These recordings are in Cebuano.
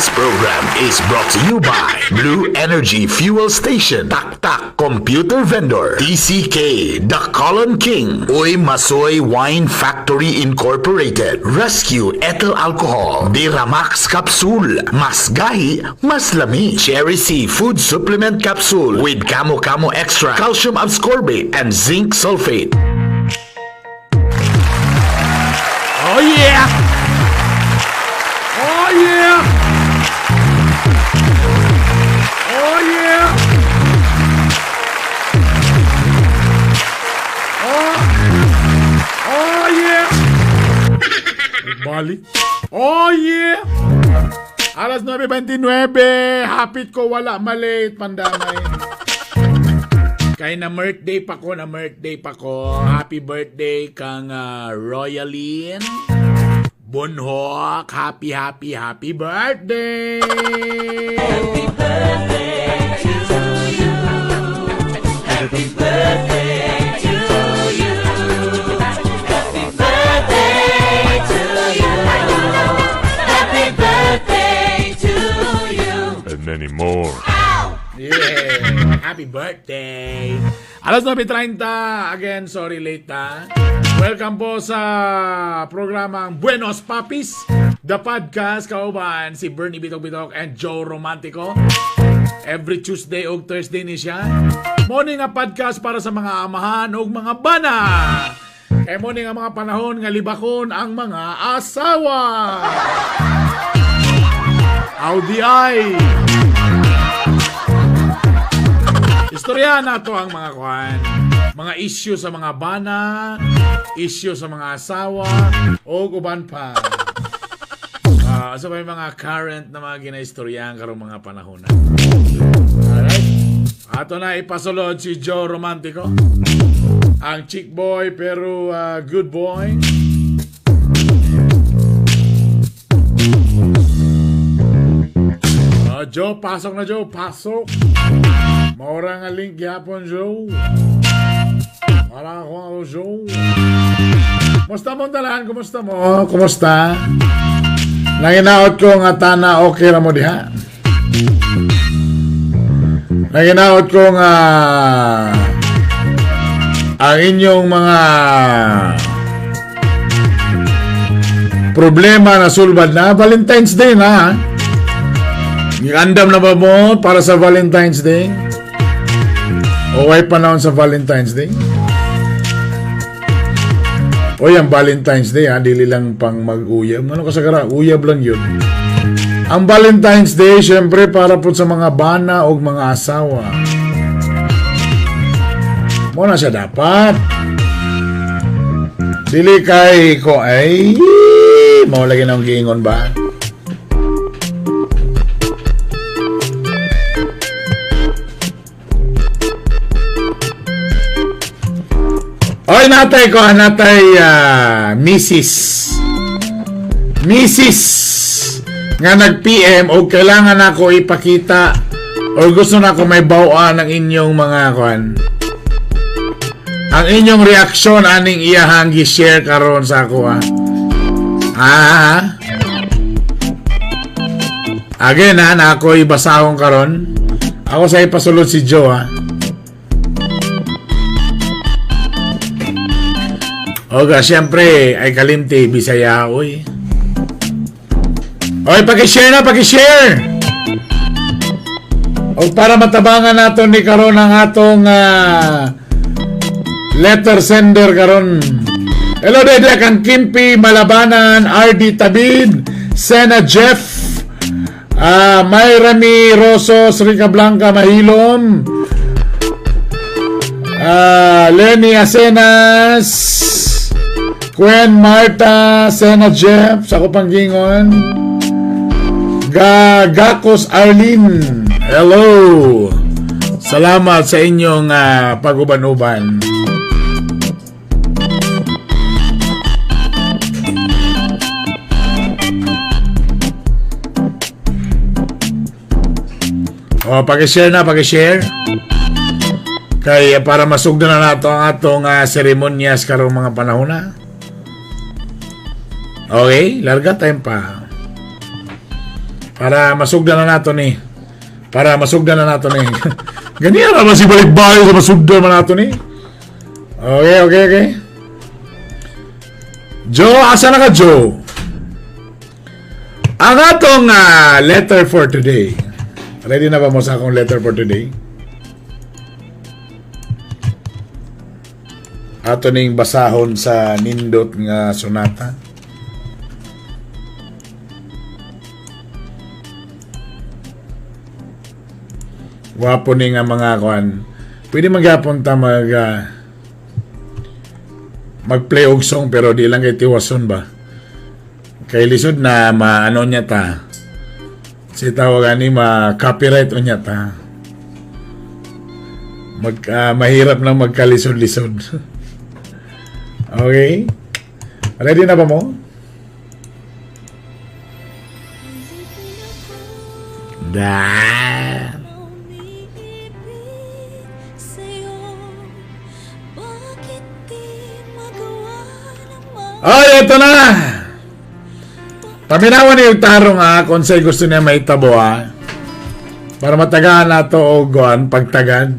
This program is brought to you by Blue Energy Fuel Station, Tak Tak Computer Vendor, TCK, The Colon King, Uy Masoy Wine Factory Incorporated, Rescue Ethyl Alcohol, Diramax Capsule, Mas Gahi, Mas Lami, Cherry C Food Supplement Capsule with Camo Camo Extra, Calcium Ascorbate, and Zinc Sulfate. Oh yeah! Oh yeah! Oh yeah! Oh! Oh yeah! Balik. Oh yeah! Alas 9:29, hapit ko wala malate, pandamay. Kay na birthday pa ko, na birthday pa ko. Happy birthday kang Royaline Bunhok. Happy, happy, happy birthday! Happy birthday to you. Happy birthday to you. Happy birthday to you. Happy birthday to you. And many more. Yeah! Happy birthday! Alas 9:30. Again, sorry late ha. Welcome po sa programang Buenos Papis, the podcast, kauban si Bernie Bitok Bitok and Joe Romantico. Every Tuesday o Thursday ni siya. Morning nga podcast para sa mga amahan o mga bana. Kay morning nga mga panahon nga libakon ang mga asawa. Audi ay. Istorya nato ang mga kuan, mga issue sa mga bana, issue sa mga asawa, o uban pa. So may mga current na mga ginaistoryahan karong mga panahon na. Alright. Ato na ipasulod si Joe Romantico. Ang chick boy pero good boy. Joe, pasok na Joe, pasok. Maura nga link gyapon Joe. Para ako ako Joe. Kumusta mo dalan? Kumusta mo? Kumusta? Nanginaot ko nga tana okay ra mo diha. Nanginaot ko nga ang inyong mga problema na sulbad na. Valentine's Day na. Andam na ba mo para sa Valentine's Day? O way panahon sa Valentine's Day? O yung Valentine's Day, ha, dili lang pang mag-uyab. Ano kasagara? Uyab lang yun. Ang Valentine's Day, syempre, para po sa mga bana o mga asawa. Muna siya dapat. Dili kay ko, ay, mao lagi nang giingon ba? Oy, natay ko, natay, Mrs. Mrs. nga nag-PM o kailangan ako ipakita o gusto na ako may bawaan ang inyong mga kuan. Ang inyong reaksyon aning iyahang gi-share karon sa ako ha. Ah. Again ha, na ako ibasahon karon. Ako sa ipasulod si Joe ha. Oga, siyempre, ay kalimti, Bisaya, oy. Oy, paki-share na, paki-share! O para matabangan nato ni karon ang atong letter sender karon. Hello, Dede, kang Kimpi, Malabanan, RD Tabid, Sena Jeff, Mayrami Rosos, Rica Blanca, Mahilom, Lenny Asenas, Gwen Marta, Sena Jeff, sa Kupanggingon, Gagakos Arlene, hello. Salamat sa inyong pag-uban-uban. O, pag-share na, pag-share. Kaya para masugdan na nato ang atong seremonyas karong mga panahon na. Okay, larga time pa. Para masugdan na nato ni. Para masugdan na nato ni. Ganyan ra ba si balik-balik sa masugdan man nato ni? Okay. Joe, asa na ka, Joe? Ang atong letter for today. Ready na ba mo sa akong letter for today? Ato ning basahon sa nindot nga sonata. Wapo ni nga mga kuan. Pwede magyapon ta mag-play og song, pero di lang kay tiwason ba. Kay lisod na maano niya ta. Si tawag ani, ma copyright unya ta. Mahirap nang magkalisod-lisod. Okay? Ready na ba mo? Da. Umiibig sa'yo. Bakit di magawa ng Ay, ito na! Paminawan ni tarong ha, kung sa'y gusto niya maitabo ha. Para matagaan nato og kuan, pagtagad.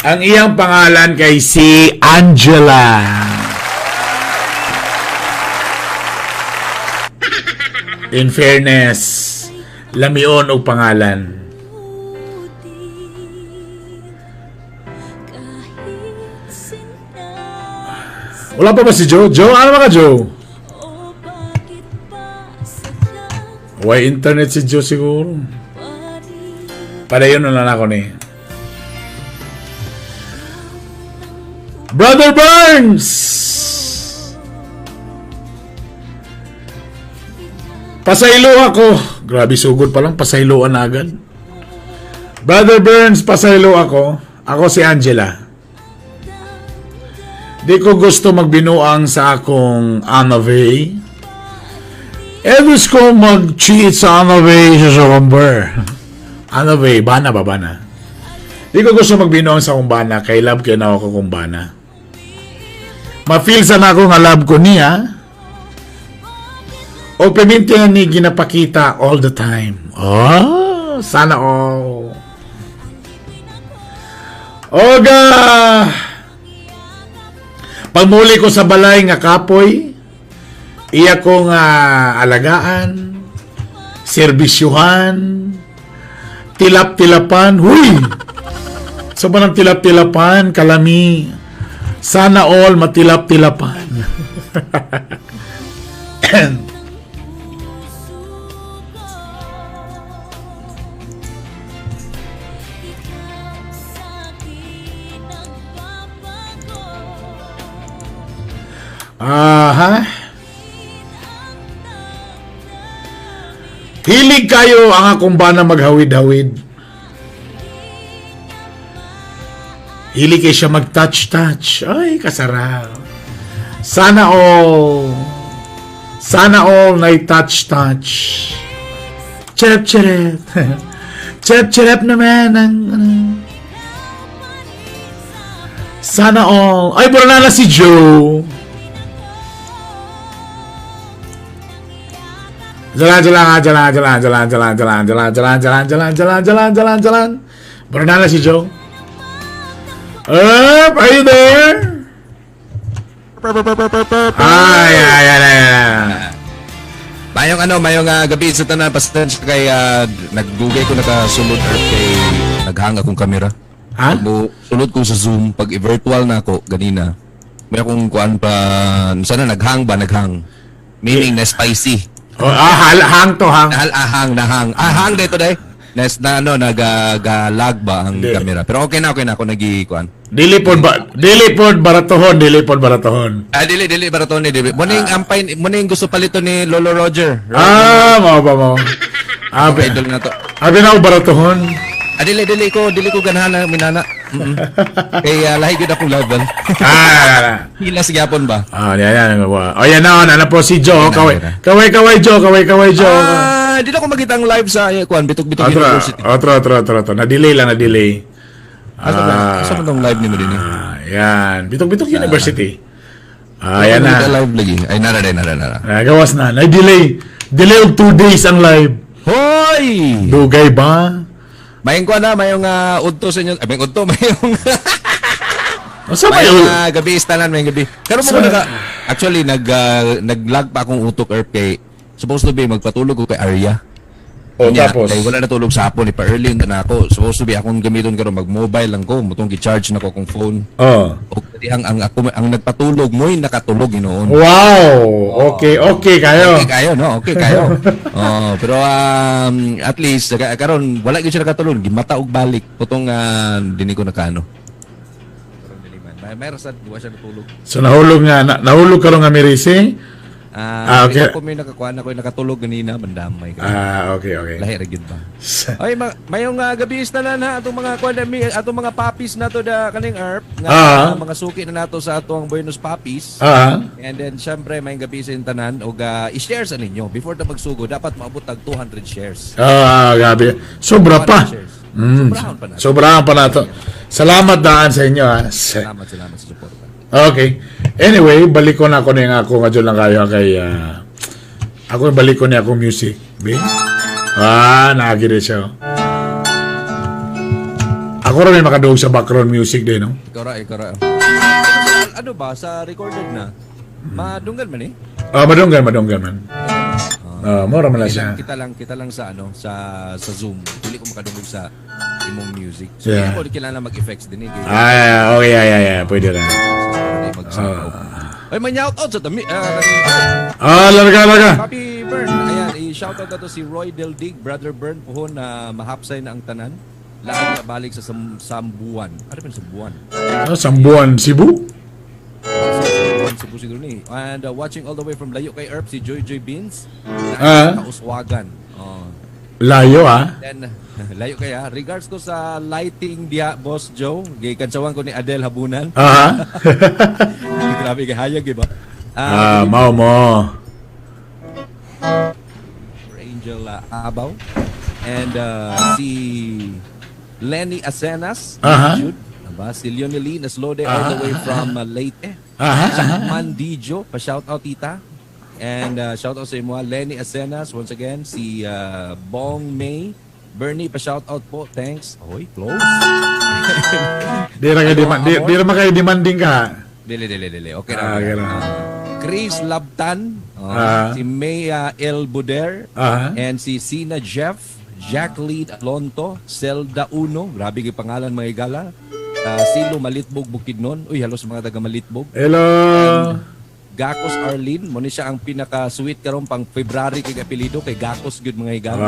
Ang iyang pangalan kay si Angela. In fairness, lamion og pangalan. Mabuti kahit sinta Wala pa ba si Joe? Joe, ano ba ka, Joe? O bakit ba sadyang Why internet si Joe siguro? pa rin Padayon na lang ako ni. Brother Burns! Pasaylo ako. Grabe, sugod pa lang, pasayloan na agad. Brother Burns, pasaylo ako. Ako si Angela. Di ko gusto magbinuang sa akong Anavay. Eh, gusto ko mag-cheat sa Anavay sa November. Anavay, bana ba bana? Di ko gusto magbinuang sa akong bana, kay love kay na ako kong bana. Ma-feel sana ako nga love ko niya. O piminti na ni ginapakita all the time. Oh, sana all. Oga! Pagmuli ko sa balay nga kapoy, iya ko nga alagaan, serbisyuhan, tilap-tilapan. Huy! Sa ba ng tilap-tilapan, kalami. Sana all matilap-tilapan. Ikaw sa'kin nagbabago. Aha. Hilig kayo ang akong bana maghawid-hawid. Hilig kay siya mag-touch-touch. Ay, kasarap. Sana all. Sana all na touch-touch. Chirap-chirap. Chirap-chirap naman ang ano. Sana all. Ay, wala na si Joe. Jalan, jalan, jalan, jalan, jalan, jalan, jalan, jalan, jalan, jalan, jalan, jalan, jalan, jalan, jalan. Wala na si Joe. Up, are you there? Ay, ay, ay, ay, ay. Mayong ano, mayong gabi sa tanan, pasensya kay nagdugay ko nakasulod or kay naghang akong kamera. Ha? Pag mo sulod ko sa Zoom pag i-virtual na ako ganina. May akong kuan pa sana naghang ba, naghang. Meaning na spicy. Oh, hang to, hang. Nahal ahang nahang. Ahang dito day. Nes na ano naga ga lag ba ang Hindi. kamera. Pero okay na ako nagi kuan. Dili pod ba, dili pod baratohon, dili pod baratohon. Ah, dili dili barato ni dili. Mo ning ampay mo ning gusto palito ni Lolo Roger. Ah, mao ba mo? Ah, Idol na to. abi na ako baratohon. Ah, dili dili ko ganahan na minana. Kay lahi gyud akong level. Ah, Hilas gyapon ba? ah, yan, yan. Oh, yan na, na po si Joe. Yan na, Kaway, yan na. kaway, kaway, Joe. Kaway, kaway, Joe. Ah, di na ko makita ang live sa kuan Bitok-Bitok Otro, University. otro, otro, otro, otro. Na-delay lang, na-delay. Asa ba? Asa man tong live nimo dinhi? Ah, yan. Bitok-Bitok University. Ah, yan na. Live lagi. Ay, nara day, nara nara. Ah, gawas na. Na-delay. Delay og 2 days ang live. Hoy! Dugay ba? Mayong kuan na, mayong udto sa inyo. Ay, mayong udto, mayong Asa ba mayong yun? gabi istanan, mayong gabi. Karon mo ko naka actually nag-lag pa akong utok, Erp, kay supposed to be magpatulog ko kay Arya. O Unya, tapos? kay wala natulog sa hapon, ipa-early na ako. Supposed to be akong gamiton karon, mag-mobile lang ko, mutong gi-charge na ko akong phone. Oh. Og ang ang ako ang nagpatulog mo'y nakatulog hinuon. Wow! Okay kayo. Okay kayo, no? Okay kayo. Oh, pero at least karon wala gyud siya nakatulog, gimata og balik putong dini ko nakaano. Karon dili man. May rasad wa siya natulog. So nahulog nga, nahulog karon nga mirisi? Ah, Ah, okay. Ako may nakakuan ako nakatulog ganina bandamay kayo. Ah, okay. Lahi ra gyud ba? Ay, mayong gabi is na na atong mga kuan atong mga papis nato da kaning Erp nga mga suki na nato sa atong Buenos Papis. And then syempre mayong gabi sa tanan og i-share sa ninyo before ta magsugod, dapat maabot tag 200 shares. Ah, grabe. Sobra pa. 200 shares. Sobrahan pa nato. Sobrahan pa nato. Salamat daan sa inyo ha. Salamat, salamat sa suporta. Okay. Anyway, balik ko na ako na yung ako nga lang kayo kay ako balik ko na akong music. Be? Ah, naagiri siya, oh. Ako rin may makaduog sa background music din, no? Ikaw ra, ikaw ra. Ano ba sa recorded na? Madunggan man eh. Ah, madunggan, madunggan man. Ah, mura man lang siya. Kita lang sa ano sa Zoom. Dili ko makadungog sa imong music. So ko kailangan mag-effects din eh. Kay Ah, okay, ay. Pwede na. hindi mag Ay, may shout out sa dami. Ah, larga, larga. Papi Bern, ayan, i-shout out na to si Roy Del Dig, Brother Bern, puhon na mahapsay na ang tanan. Lahat na balik sa Sambuan. Ano ba yung Sambuan? Ah, Sambuan, Cebu? Sambuan, Cebu siguro ni. And watching all the way from layo kay Erp, si Joy Joy Beans. Na Kauswagan. Oh. Layo, ah. Then, layo kaya. Regards ko sa lighting diya, Boss Joe. Gikantsawan ko ni Adele Habunan. Grabe kay hayag, iba. Ah, mao mo. Angel Abaw. And si Lenny Asenas. Jude. Aba, si Leoneline Aslode all the way from Leyte. Chapman Dijo, pa-shout out, tita. And shout out sa imo, Lenny Asenas once again, si Bong May, Bernie, pa-shout out po. Thanks. Hoy, close. Di ra kayo di ra man kayo demanding ka, ha? Dili, dili, dili. Okay ra. Ah, okay ra. Chris Labtan, oh, si Maya El Buder, and si Sina Jeff, Jacqueline Alonto, Zelda Uno, grabe kay pangalan mga igala. Silo Malitbog Bukidnon. Uy, hello sa mga taga Malitbog. Hello. Gakos Arlene, mo ni siya ang pinaka-sweet karon pang February kay apelyido kay Gakos gyud mga igala.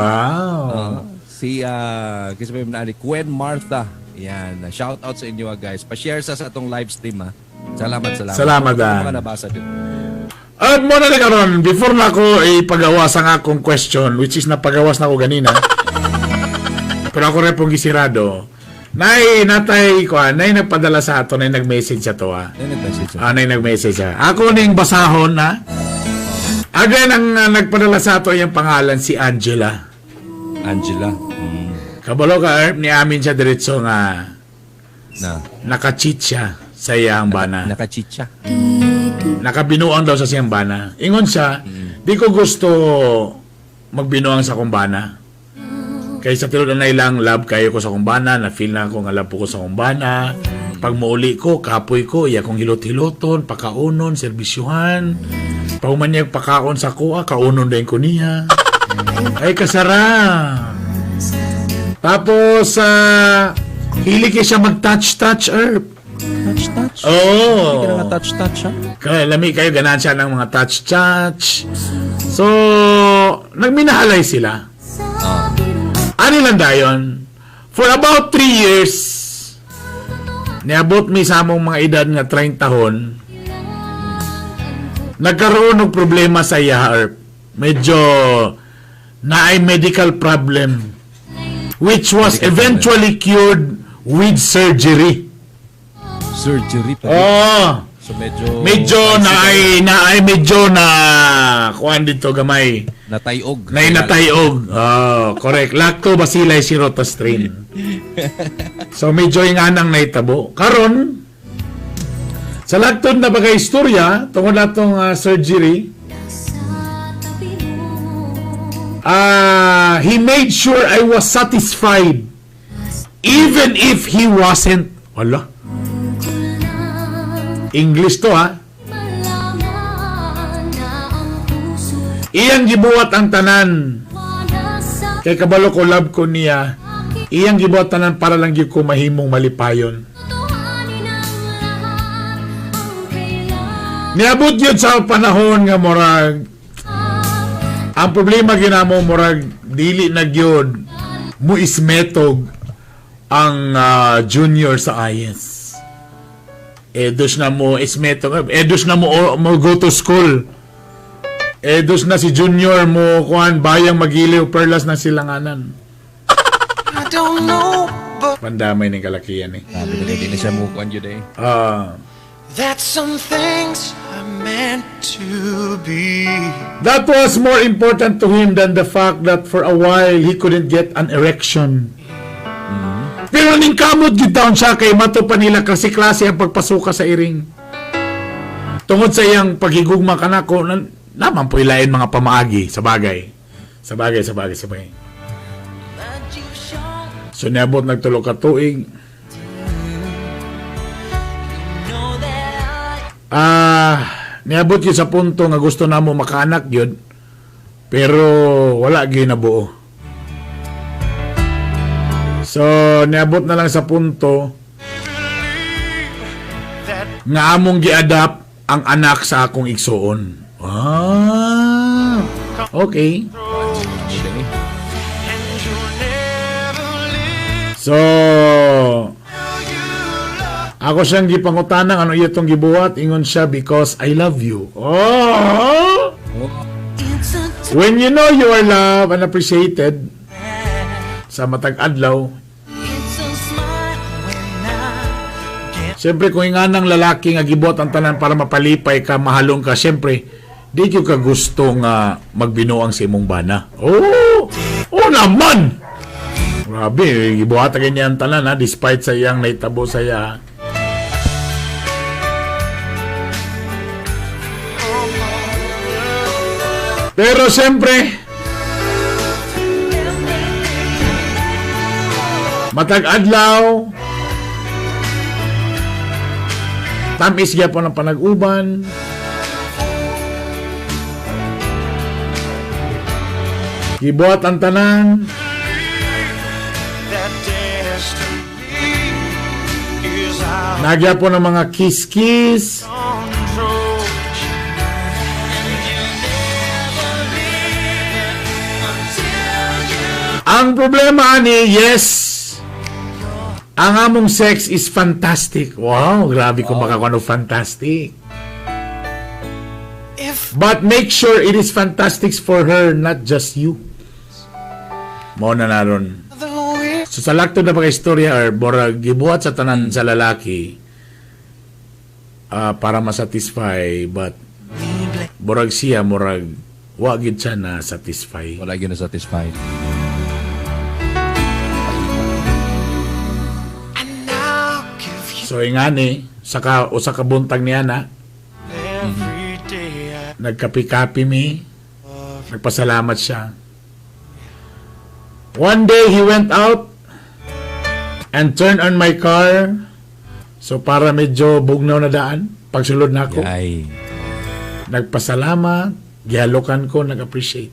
Si kasi may na ni Gwen Martha. Yan, shout out sa inyo guys. Pa-share sa atong live stream ha. Salamat, salamat. Salamat, Ano ah. mga nabasa din? At mo na karon, before na ako ipagawas ang akong question, which is napagawas na ako ganina. Pero ako rin pong gisirado. Nay, natay ko, nay nagpadala sa ato, nay nag-message sa to, ah. Ano nag-message siya? Ah, nay nag-message siya. Ako ning basahon na. Again, ang nagpadala sa ato yung pangalan si Angela. Angela. Kabalo ka, Erp, ni amin siya diretso nga Na. naka-cheat siya sa iyang bana. Nakachicha. Nakabinuang daw sa siyang bana. Ingon siya, di ko gusto magbinuang sa akong bana. Kaysa tinud na ilang love kayo ko sa akong bana, na feel na ako nga love ko sa akong bana. Pag muuli ko, kapoy ko, iya kong hilot-hiloton, pakaunon, serbisyuhan. Pauman niya pakaon sa kuha, kaunon din ko niya. Ay, kasara. Tapos, hili kay siya mag-touch-touch, Erp. Touch, touch. Oo. Hindi ka na touch, touch, ha? Kaya lami kayo, ganahan siya ng mga touch-touch. So, nagminahalay sila. Ano lang dayon? For about 3 years, niabot mi sa among mga edad nga 30 hon, nagkaroon og problema sa iya, Erp. Medyo naay medical problem which was Medical problem. eventually cured with surgery. Surgery pa rin. Oh, So medyo medyo na ay medyo na kuan dito gamay. Natayog. Na natayog. Oh, correct. Lactobacilli shirota strain. So medyo yung anang naitabo. Karon sa lagtod na bagay istorya tungod natong surgery, Ah, he made sure I was satisfied even if he wasn't. Wala. English to, ha. Iyang gibuhat ang tanan. Kay kabalo ko love ko niya. Iyang gibuhat tanan para lang gyud ko mahimong malipayon. Niabot yun sa panahon nga murag ang problema ginamo, murag dili na gyud mo ismetog ang junior sa IS. Edos na mo ismetog, edos na mo go to school. Edos na si junior mo kuan bayang magiliw perlas ng silanganan. I don't know, but Pandamay ning kalakian eh. Sabi na di na siya mukuan yun eh. Ah. That some things are meant to be. That was more important to him than the fact that for a while he couldn't get an erection. Pero ning kamot gyud taon siya kay mato pa nila kasi klase ang pagpasuka sa iring. Tungod sa iyang paghigugma kanako, naman po ilain mga pamaagi sa bagay. Sa bagay, sa bagay, sa bagay. So niabot nagtulo ka tuig. Niabot yun sa punto nga gusto namo makaanak yun, pero wala gyud nabuo. So niabot na lang sa punto nga among gi-adapt ang anak sa akong igsuon. Ah, okay. So, ako siyang gipangutanang ano iya tong gibuhat, ingon siya, "Because I love you." Oh! When you know you are loved and appreciated sa matag adlaw, siyempre kung nga ng lalaki nga gibuhat ang tanan para mapalipay ka, mahalong ka, siyempre, di gyud ka gusto nga magbinuang sa imong bana. Oh! Oh naman! Grabe, gibuhat niya ang tanan ha, despite sa iyang naitabo sa iya. Pero siyempre, matag adlaw, tamis gyapon ang panag-uban. Gibuhat ang tanan. That destiny is out Nagyapon ang mga kiss-kiss. control. Ang problema ani, yes, ang among sex is fantastic. Wow, grabe kung makakuha fantastic. If But make sure it is fantastic for her, not just you. Mo na naron. the wind So sa lakto na pagka istorya or bora gibuhat sa tanan sa lalaki para masatisfy, but borag siya murag wa gid siya na satisfy. Wala gyud na satisfied. And I'll give you So ingani saka usa ka buntag niya na every day I nagkapi-kapi mi, nagpasalamat siya. One day he went out and turned on my car. So para medyo bugnaw na daan, pagsulod na ako, Ay. nagpasalamat, gihalokan ko, nag-appreciate.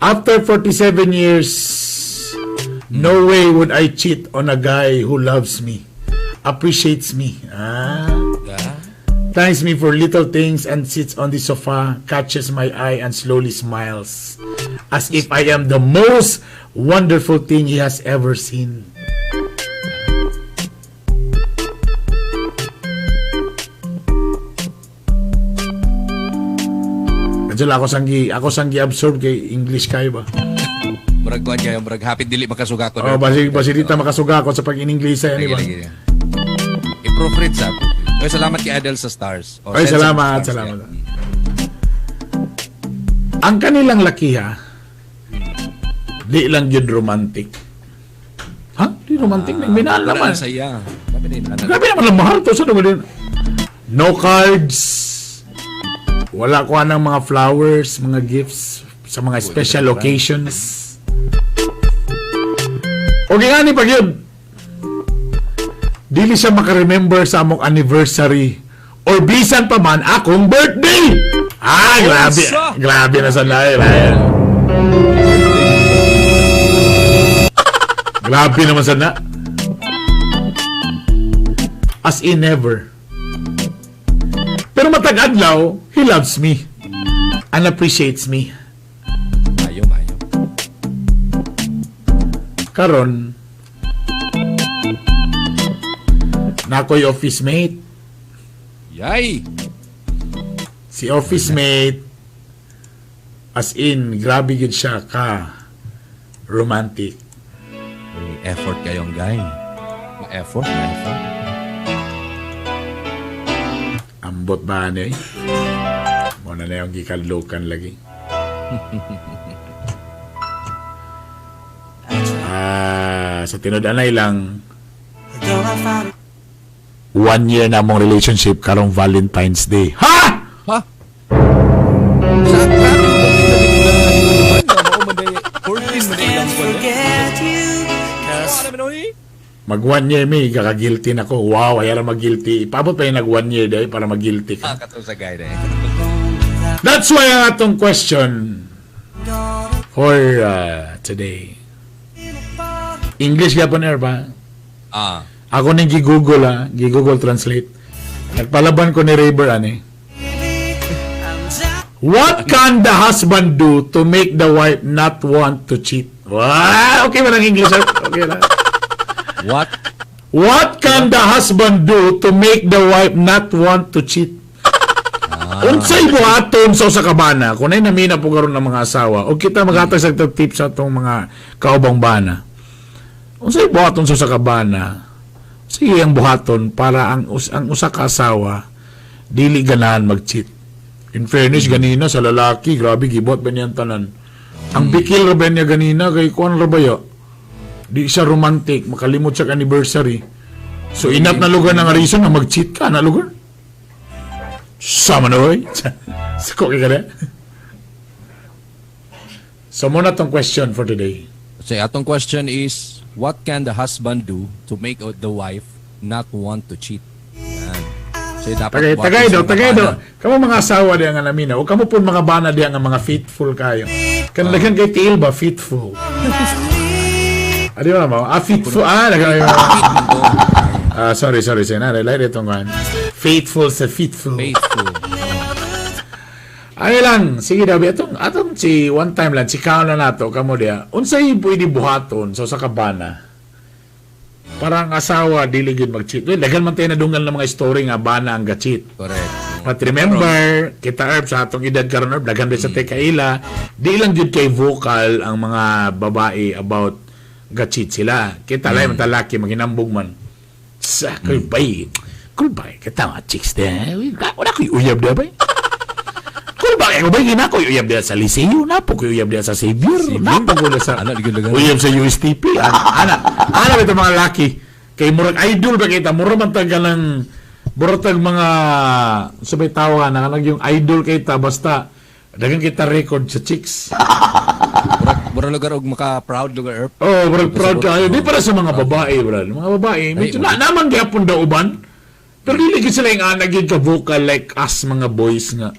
After 47 years, no way would I cheat on a guy who loves me, appreciates me. Ah. Thanks me for little things and sits on the sofa, catches my eye and slowly smiles as if I am the most wonderful thing he has ever seen. Medyo lang ako sang gi-absorb kay English kayo ba? Murag kuan kayo, murag happy dili makasugako. Oh, basi di ta makasuga ako sa pag-in-English yan, di Lagi, ba? lagi. I-proofread sa. Ay, salamat kay Adel sa stars. O, Ay, send sa salamat, stars, salamat. yeah. Ang kanilang lakiha, di lang yun romantic. Ha? Di romantic? Ah, Minahal Wala naman. na saya. Grabe din. Ano, Grabe naman ang mahal to. Sa din. No cards. Wala ko ng mga flowers, mga gifts sa mga special occasions. Okay nga ni pag yun. Dili siya makaremember sa among anniversary or bisan pa man akong birthday. Ah, grabe. Unsa? Grabe na sa lahi. Grabe naman sa na. As in never. Pero matag adlaw, he loves me and appreciates me. Mayo, mayo. Karon, nakoy office mate. Yay! Si office mate, as in, grabe gid siya ka romantic. May effort kayong guy. Ma-effort, ma-effort. Ambot ba ni? Mo na na yung gikadlokan lagi. Ah, sa tinud-anay lang, 1 year na among relationship karong Valentine's Day. Ha? Ha? Sa grabe mo ba man day 14 man day lang buwan eh. Forget you, 'cause Ano naman oy? Mag 1 year mi, kaka-guilty na ko. Wow, ayaw na mag-guilty. Ipabot pa yung nag 1 year day para mag-guilty Ah, ka. kato sa guy day. That's why ang atong question for today. English gapon air ba? Ah, Ako ning gi-Google ah, gi-Google Translate. Nagpalaban ko ni Rayber ani. What can the husband do to make the wife not want to cheat? Wow, okay ba ng English, sir? Okay na. What? What can the husband do to make the wife not want to cheat? Unsay buhaton sa usa ka bana kung nay namina po karon ng mga asawa o kita maghatag sa tips sa atong mga kaubang bana. Unsay buhaton sa usa ka bana? Sige ang buhaton para ang usa ka asawa dili ganahan mag-cheat. In fairness, ganina sa lalaki, grabe gibuhat ba niyang tanan. Ang bikil ra ba niya ganina kay kuan ra ba ya? Di siya romantic, makalimot siya anniversary. So enough na lugar na nga reason na mag-cheat ka na lugar. Sama na oy. Sako kay kada. So mo na tong question for today. So atong question is, what can the husband do to make the wife not want to cheat? Yan. So dapat Tagay buhaton tagay sa daw, tagay daw. bana. Kamo mga asawa diya nga namina, o kamo pud mga bana diya nga mga faithful kayo. Kanang kay tiil ba faithful? Adi ba mo? Ah, faithful. Ah, nagay. Ah, sorry, sorry, sorry. Na, like itong kan. Faithful sa faithful. Faithful. Ay lang, sige daw, atong atong si one time lang si na nato kamo diya. Unsay pwede buhaton sa usa ka bana? Para ang asawa dili gyud mag-cheat. Well, daghan man tayo nadunggan ng mga story nga bana ang ga-cheat. Correct. But remember, kita Herb sa atong edad karon Herb, daghan ba sa tekaila, di lang gyud kay vocal ang mga babae about ga-cheat sila. Kita lang mm. laki maginambog man. Sa kulbay. Kulbay kita mga chicks de. Wala ko'y uyab de bay. Kulbay ako bay gina ko'y uyab de sa Liceo, napo ko'y uyab de sa Xavier, napo ko sa Ano, di gyud lugar. uyab sa USTP. Ana, ana, ana ba itong mga laki? Kay murag idol ba kita? Murag man tag ng murag tag mga sabay tawa na kanang yung idol kita basta daghan kita record sa chicks. Murag murag lugar og maka-proud lugar Erp. Oh, murag proud kayo. Di para sa mga babae, brad. Mga babae, medyo na naman gyapon daw uban. Pero dili gyud sila yung ana gyud ka vocal like us mga boys nga.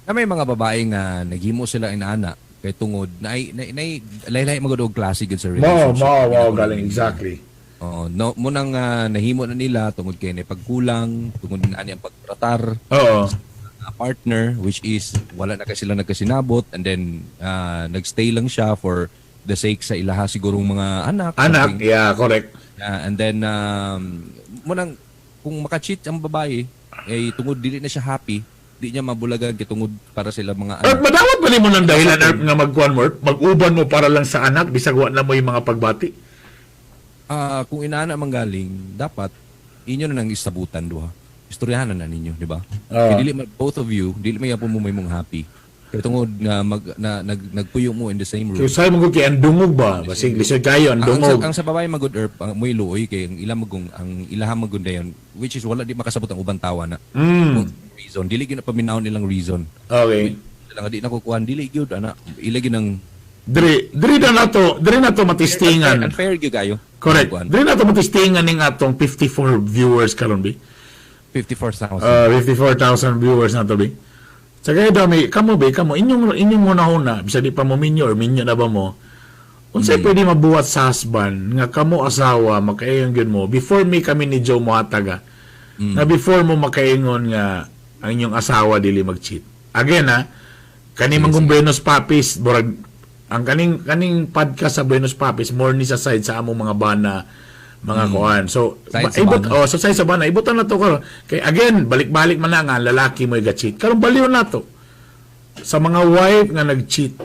Na may mga babae nga naghimo sila inana kay tungod na na, na lahi-lahi magud og klase gyud sa Mo, relationship. mo, mo, galing exactly. Oo, no mo nang nahimo na nila tungod kay na pagkulang, tungod na ani ang pagtratar Oo. sa partner, which is wala na kay sila nagkasinabot, and then nagstay lang siya for the sake sa ilaha sigurong mga anak. Anak, something. yeah, correct. Yeah, and then mo nang kung maka-cheat ang babae eh tungod dili na siya happy, di niya mabulagan kay tungod para sila mga Erp, anak. madawat ba nimo ng dahilan, Erp, nga magkuhan mo, Erp? Mag-uban mo para lang sa anak, bisag wa na mo yung mga pagbati? Ah, kung inaana manggaling, dapat inyo na nang istabutan duha. Istoryahan na ninyo, di ba? Oo. Kay dili both of you, dili may yapon mo may mong happy. Kay tungod nga mag na, nag nagpuyo mo in the same room. Kaya sa'yo mo kay ang dungog ba? Basig lisod kayo, ang Ang, dungog. ang sa babae magud Erp, ang mo'y luoy kay ang ila magong ang ilaha magud dayon, which is wala di makasabot ang ubang tawa na. Kung reason. Dili gyud na paminaw nilang reason. Okay. Sila nga di na ko kuan, dili gyud ana. Ila gyud ang Diri na to matistingan. Unfair gyud kayo. Correct. Kuan. Diri na to matistingan ning atong 54 viewers karon bi. 54,000. 54,000 viewers na to bi. Sa kaya dami, kamo bi, kamo inyong una-una, bisa di pa mo minyo or minyo na ba mo? Unsay pwede mabuhat sa husband nga kamo asawa makaingon gyud mo before mi kami ni Joe mohatag ah, nga before mo makaingon nga ang inyong asawa dili mag-cheat. Again ah, kani man kung Buenos Papis, burag ang kaning kaning podcast sa Buenos Papis more ni sa side sa among mga bana mga kuan. So Side sa ibot bana. oh, so side sa bana ibutan na to karon. Kay again balik-balik man na nga ang lalaki mo ga-cheat. Karon baliw na to. Sa mga wife nga nag-cheat.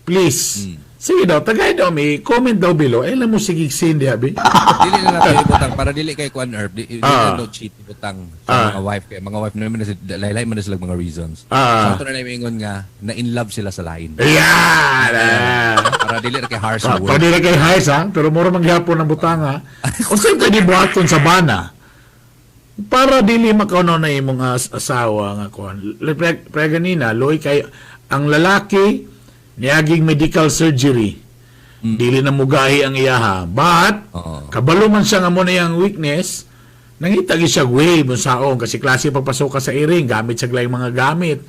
Please. Sige daw, tagay daw may comment daw below. Ay lang mo sige sin diha bi. Dili na nato ibutang para dili kay kuan herb. Dili na no cheat ibutang sa mga wife kay mga wife naman na sila laylay man na sila mga reasons. So ato na ingon nga na in love sila sa lain. Ayan. Para dili ra kay harsh word. Pwede na kay Hayes ha, pero mura mangyapon ang butanga. Unsay pwede buhaton sa bana? Para dili makauno na imong asawa nga kuan. Pre ganina, loy kay ang lalaki niaging medical surgery. Dili na mugahi ang iyaha. But kabalo man siya nga mo na iyang weakness, nangita gyud siya way mo saong kasi klase pagpasok ka sa iring, gamit sa laing mga gamit.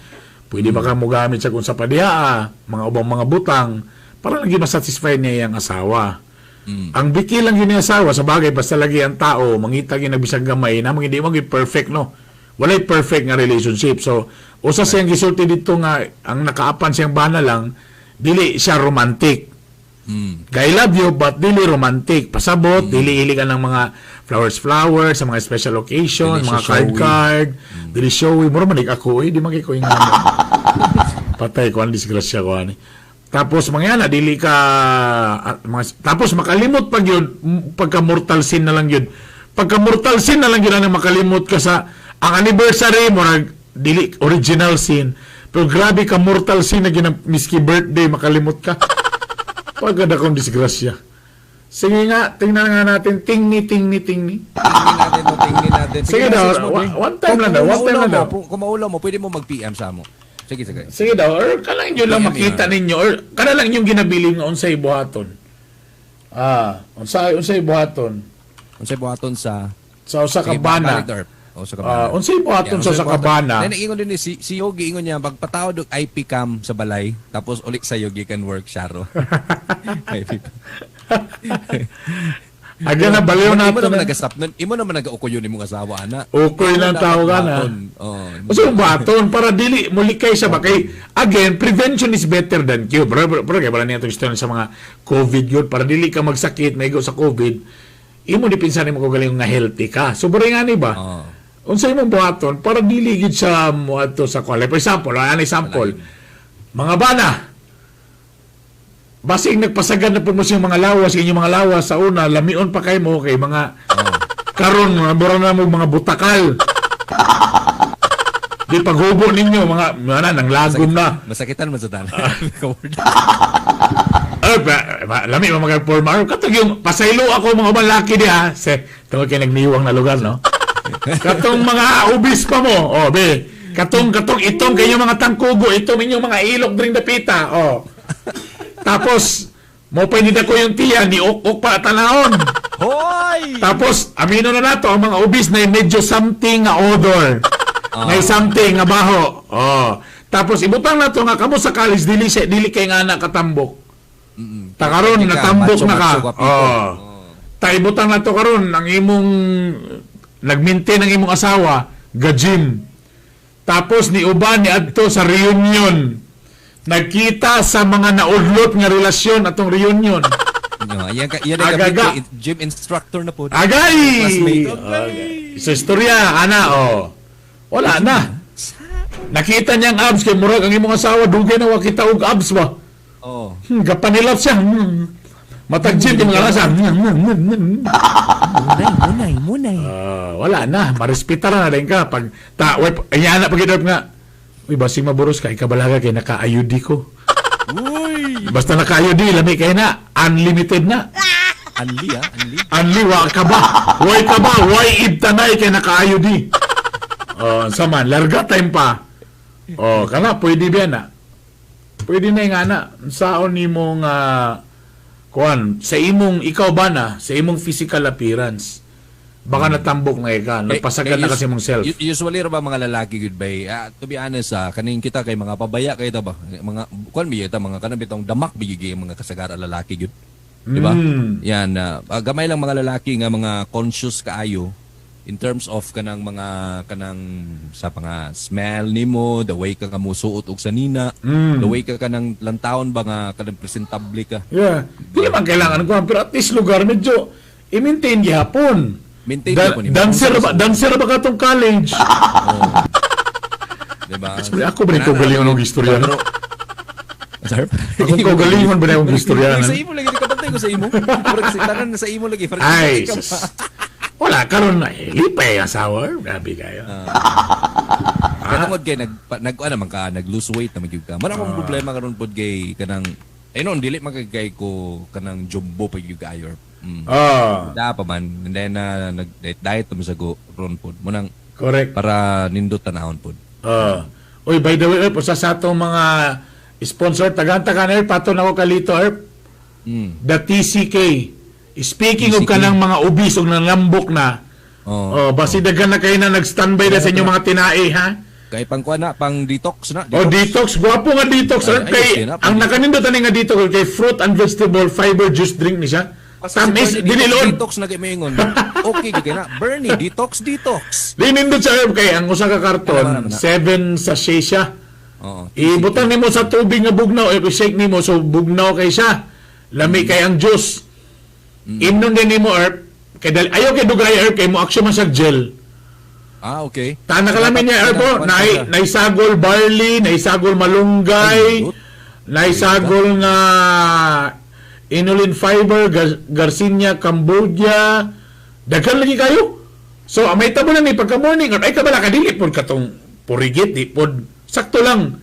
Pwede ba ka mo gamit sa kung sa padiha, mga ubang mga butang para lagi masatisfy niya iyang asawa. Ang biki lang yun yung asawa, sa bagay, basta lagi ang tao, mangita gyud bisag gamay, na hindi mo gyud perfect, no? Walay perfect nga relationship. So, usa siyang gisulti dito nga, ang nakaapan siyang bana lang, dili siya romantic. I love you, but dili romantic. Pasabot, dili ili ka ng mga flowers, flowers, sa mga special occasion, Dili mga siya card, showy. card, dili showy. Mura man ako, eh, di man kay ko ingano. Patay ko, ang disgrasya ko, ani. Tapos mga na dili ka mga, tapos makalimot pag yun, pagka mortal sin na lang yun. Pagka mortal sin na lang yun ang makalimot ka sa ang anniversary mo dili original sin. Pero grabe ka mortal sin na ginang miski birthday makalimot ka. Pagka akong disgrasya. Sige nga, tingnan nga natin. Tingni, tingni, tingni. Tingnan natin mo, tingnan natin. Sige daw, message mo, pre. one time lang daw, Kung one time lang maulaw daw. mo, kung maulaw mo, pwede mo mag-PM sa mo. Sige, sige. Sige daw, or kanang inyo lang PM makita yun. ninyo, or kana lang inyong ginabiling nga unsay buhaton. Unsay buhaton Unsay buhaton sa sa usa ka Sige, bana. balik, Derp. O, sa kabana. Unsay buhaton Yan, sa unsay usa ka bana. Then, ingon din ni si Yogi, ingon niya, pagpatawad og IP cam sa balay, tapos ulit sa Yogi can work, Sharo. IP. Aga na baliw na Imo to naman na. nag-stop nun. Imo naman nag-ukoy yun imong asawa, ana. Ukoy lang Imo tawag dapat ana. buhaton. Oo. Unsay buhaton para dili mulikay siya ba kay again prevention is better than cure. Pero kay wala niya itong istorya sa mga COVID yun para dili ka magsakit maigo sa COVID. Imo di pinsan nimo kung galing nga healthy ka. So bari nga ni ba? Oo. Unsay imong buhaton para dili gid siya moadto sa kuan. Like, for example, ano example? Mga bana. Basig nagpasagan na pud mo siyang mga lawas, inyong mga lawas sa una, lamion pa kay mo kay mga karon mga mura na mo mga butakal. Di paghubo ninyo mga mga nang lagom na. Masakitan man sa tanan. Ay, lami mo mga forma. Katong yung pasaylo ako mga uban laki diha. Se, tungod kay nagniwang na lugar, no? Katong mga ubis pa mo. Oh, be. Katong katong itong kayo mga tangkugo, itong inyong mga ilok dring dapita. Oh. Tapos mo pa ko yung tiya ni ok pa tanahon. Hoy! Tapos amino na nato ang mga ubis na medyo something nga odor. May something nga baho. Oh. Tapos ibutang nato nga kamo sa college dili siya dili kay nga na katambok. Ta karon Hindi ka, natambok macho, na ka. macho, gwapito. Oh. Ta ibutang nato karon ang imong nagminti ng imong asawa ga-gym. Tapos ni uban ni adto sa reunion. Nagkita sa mga naudlot nga relasyon atong reunion. No, yan ka, yan ang Agaga. gamitin, gym instructor na po. Agay! Classmate. Okay. Sa istorya, ana, oh. Wala na. Nakita niya ang abs kay murag ang imong asawa dugay na wa kita og abs ba. Oh. Gapanilap siya. Matag gym yung mga lasa. Munay, munay, munay. Wala na, marespeta na rin ka pag ta wait, ayan na pag nga. Uy, basing maburos ka, ikabalaga kay naka-IUD ko. Uy! Basta naka-IUD, lami kay na, unlimited na. Anli ah, anli. Anli, wa ka ba? Way ka ba? Way ibtanay kay naka-IUD. Oh, saman, larga time pa. Oh, kana pwede ba na? Pwede na nga na. Saon nimo nga kuan sa imong ikaw ba na sa imong physical appearance. Baka natambok na ka, nagpasagad na kasi mong self. Usually ra ba mga lalaki gud bay? Ah, to be honest, kaning kita kay mga pabaya kay ta ba? Mga kuan biya ta mga kanang bitong damak bigigi mga kasagara lalaki gud. Di ba? Mm. Yan, gamay lang mga lalaki nga mga conscious kaayo in terms of kanang mga kanang sa mga smell nimo, the way ka kamusuot og sanina, the way ka kanang lantawon ba nga kanang presentable ka. Yeah. Di man kailangan ko, pero at least lugar medyo i-maintain gihapon. Maintain gihapon nimo. Dancer ba katong college? Di ba? Ako ba rin kaugalingon og istorya, no? Sir? Akong kaugalingon ba na yung istorya, no? Sa imo lagi, kabantay ko sa imo. Murag sa tanan na sa imo lagi. Parang Ay, ka sus. pa. Wala, karon na, eh, lipay ang asawa. Grabe kayo. Kaya tungod kay nag nag ano man ka, nag lose weight na magyud ka. Mara akong problema karon pod kay kanang eh noon dili man kay kay ko kanang jumbo pa gyud kaayo. Da pa man and then nag diet diet man sa go ron pod. Munang Correct. para nindot tanahon pod. Uy, by the way, Erp, usa sa atong mga sponsor, tagan-tagan, Erp, pato na ako kalito, Erp. The TCK. Speaking of TCK. kanang mga obese og nalambok na, Oh. oh, basi daghan na kayo na nag-standby na sa inyong mga tinae, ha? Kay pang kuan na, pang detox na. Oh, detox. Gwapo nga detox, Ay, Erp. ayos Kay, din, ha? ang nakanindot ani nga detox, kay fruit and vegetable fiber juice drink ni siya. Kasi si Tamis, Bernie, dili detox, load. detox na kay moingon. Okay gyud kay na. Bernie, detox, detox. Linindot siya, Erp, kay ang usa ka Ano karton, ba, ano ba? 7 sachet siya. Oo. Ibutang nimo sa tubig nga bugnaw, eh, shake nimo so bugnaw kay siya. Lami kay ang juice. Imnon din nimo, Erp. Kay dali, ayaw kay dugay, Erp, kay mo action man siya gel. Ah, okay. Tana kalamin niya, Erp, oh, naisagol barley, naisagol malunggay, Ay, naisagol nga inulin fiber, Garcinia, Cambodia, daghan lagi kayo. So, ang may tabo na ni pagka morning, or ay kabala ka, dili pod katong purigit, di pod, sakto lang.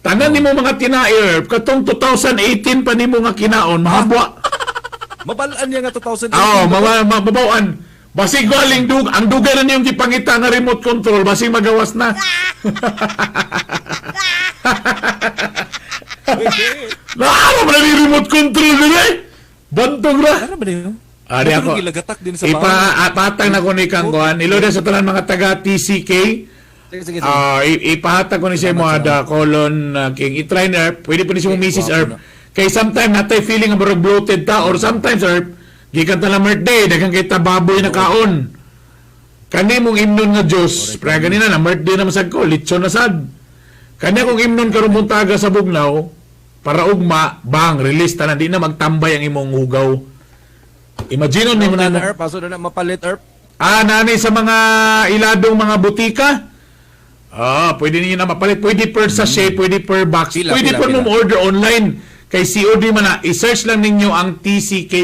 Tanan nimo mga tinae, Erp, katong 2018 pa nimo nga kinaon, mahabwa. Mabalaan niya nga 2018. Oo, mabawan. Basig galing dug, ang dugay na niyong gipangita nga remote control, basig magawas na. Naano ba na ni remote control nila eh? Bantog ra. Ano ba yun? Ari ako. Gilagatak din sa Ipa bahay. patang na ko ni Kang Kuan. Ilo na sa tanan mga taga TCK. Sige, sige, sige. Ah, ipahatag ko ni sa imo ada colon king i-try na Erp. Pwede po ni sa Eh, Mrs. gwapo Erp. na. Kay sometimes natay feeling nga murag bloated ta or sometimes Erp gikan ta lang birthday daghan kay ta baboy na kaon. Kani mong imnon nga Diyos, pre ganina na birthday na masag ko, litson na sad. Kani kung imnon karon buntaga sa bugnaw para ugma bang release tanan di na magtambay ang imong hugaw. Imagine nimo na Na Erp, aso na na mapalit Erp. Ah, nani sa mga iladong mga butika. Ah, pwede ninyo na mapalit. Pwede per sachet, pwede per box. Pila, pwede pila, po pila. mo order online. Kay COD man na. I-search lang ninyo ang TCK.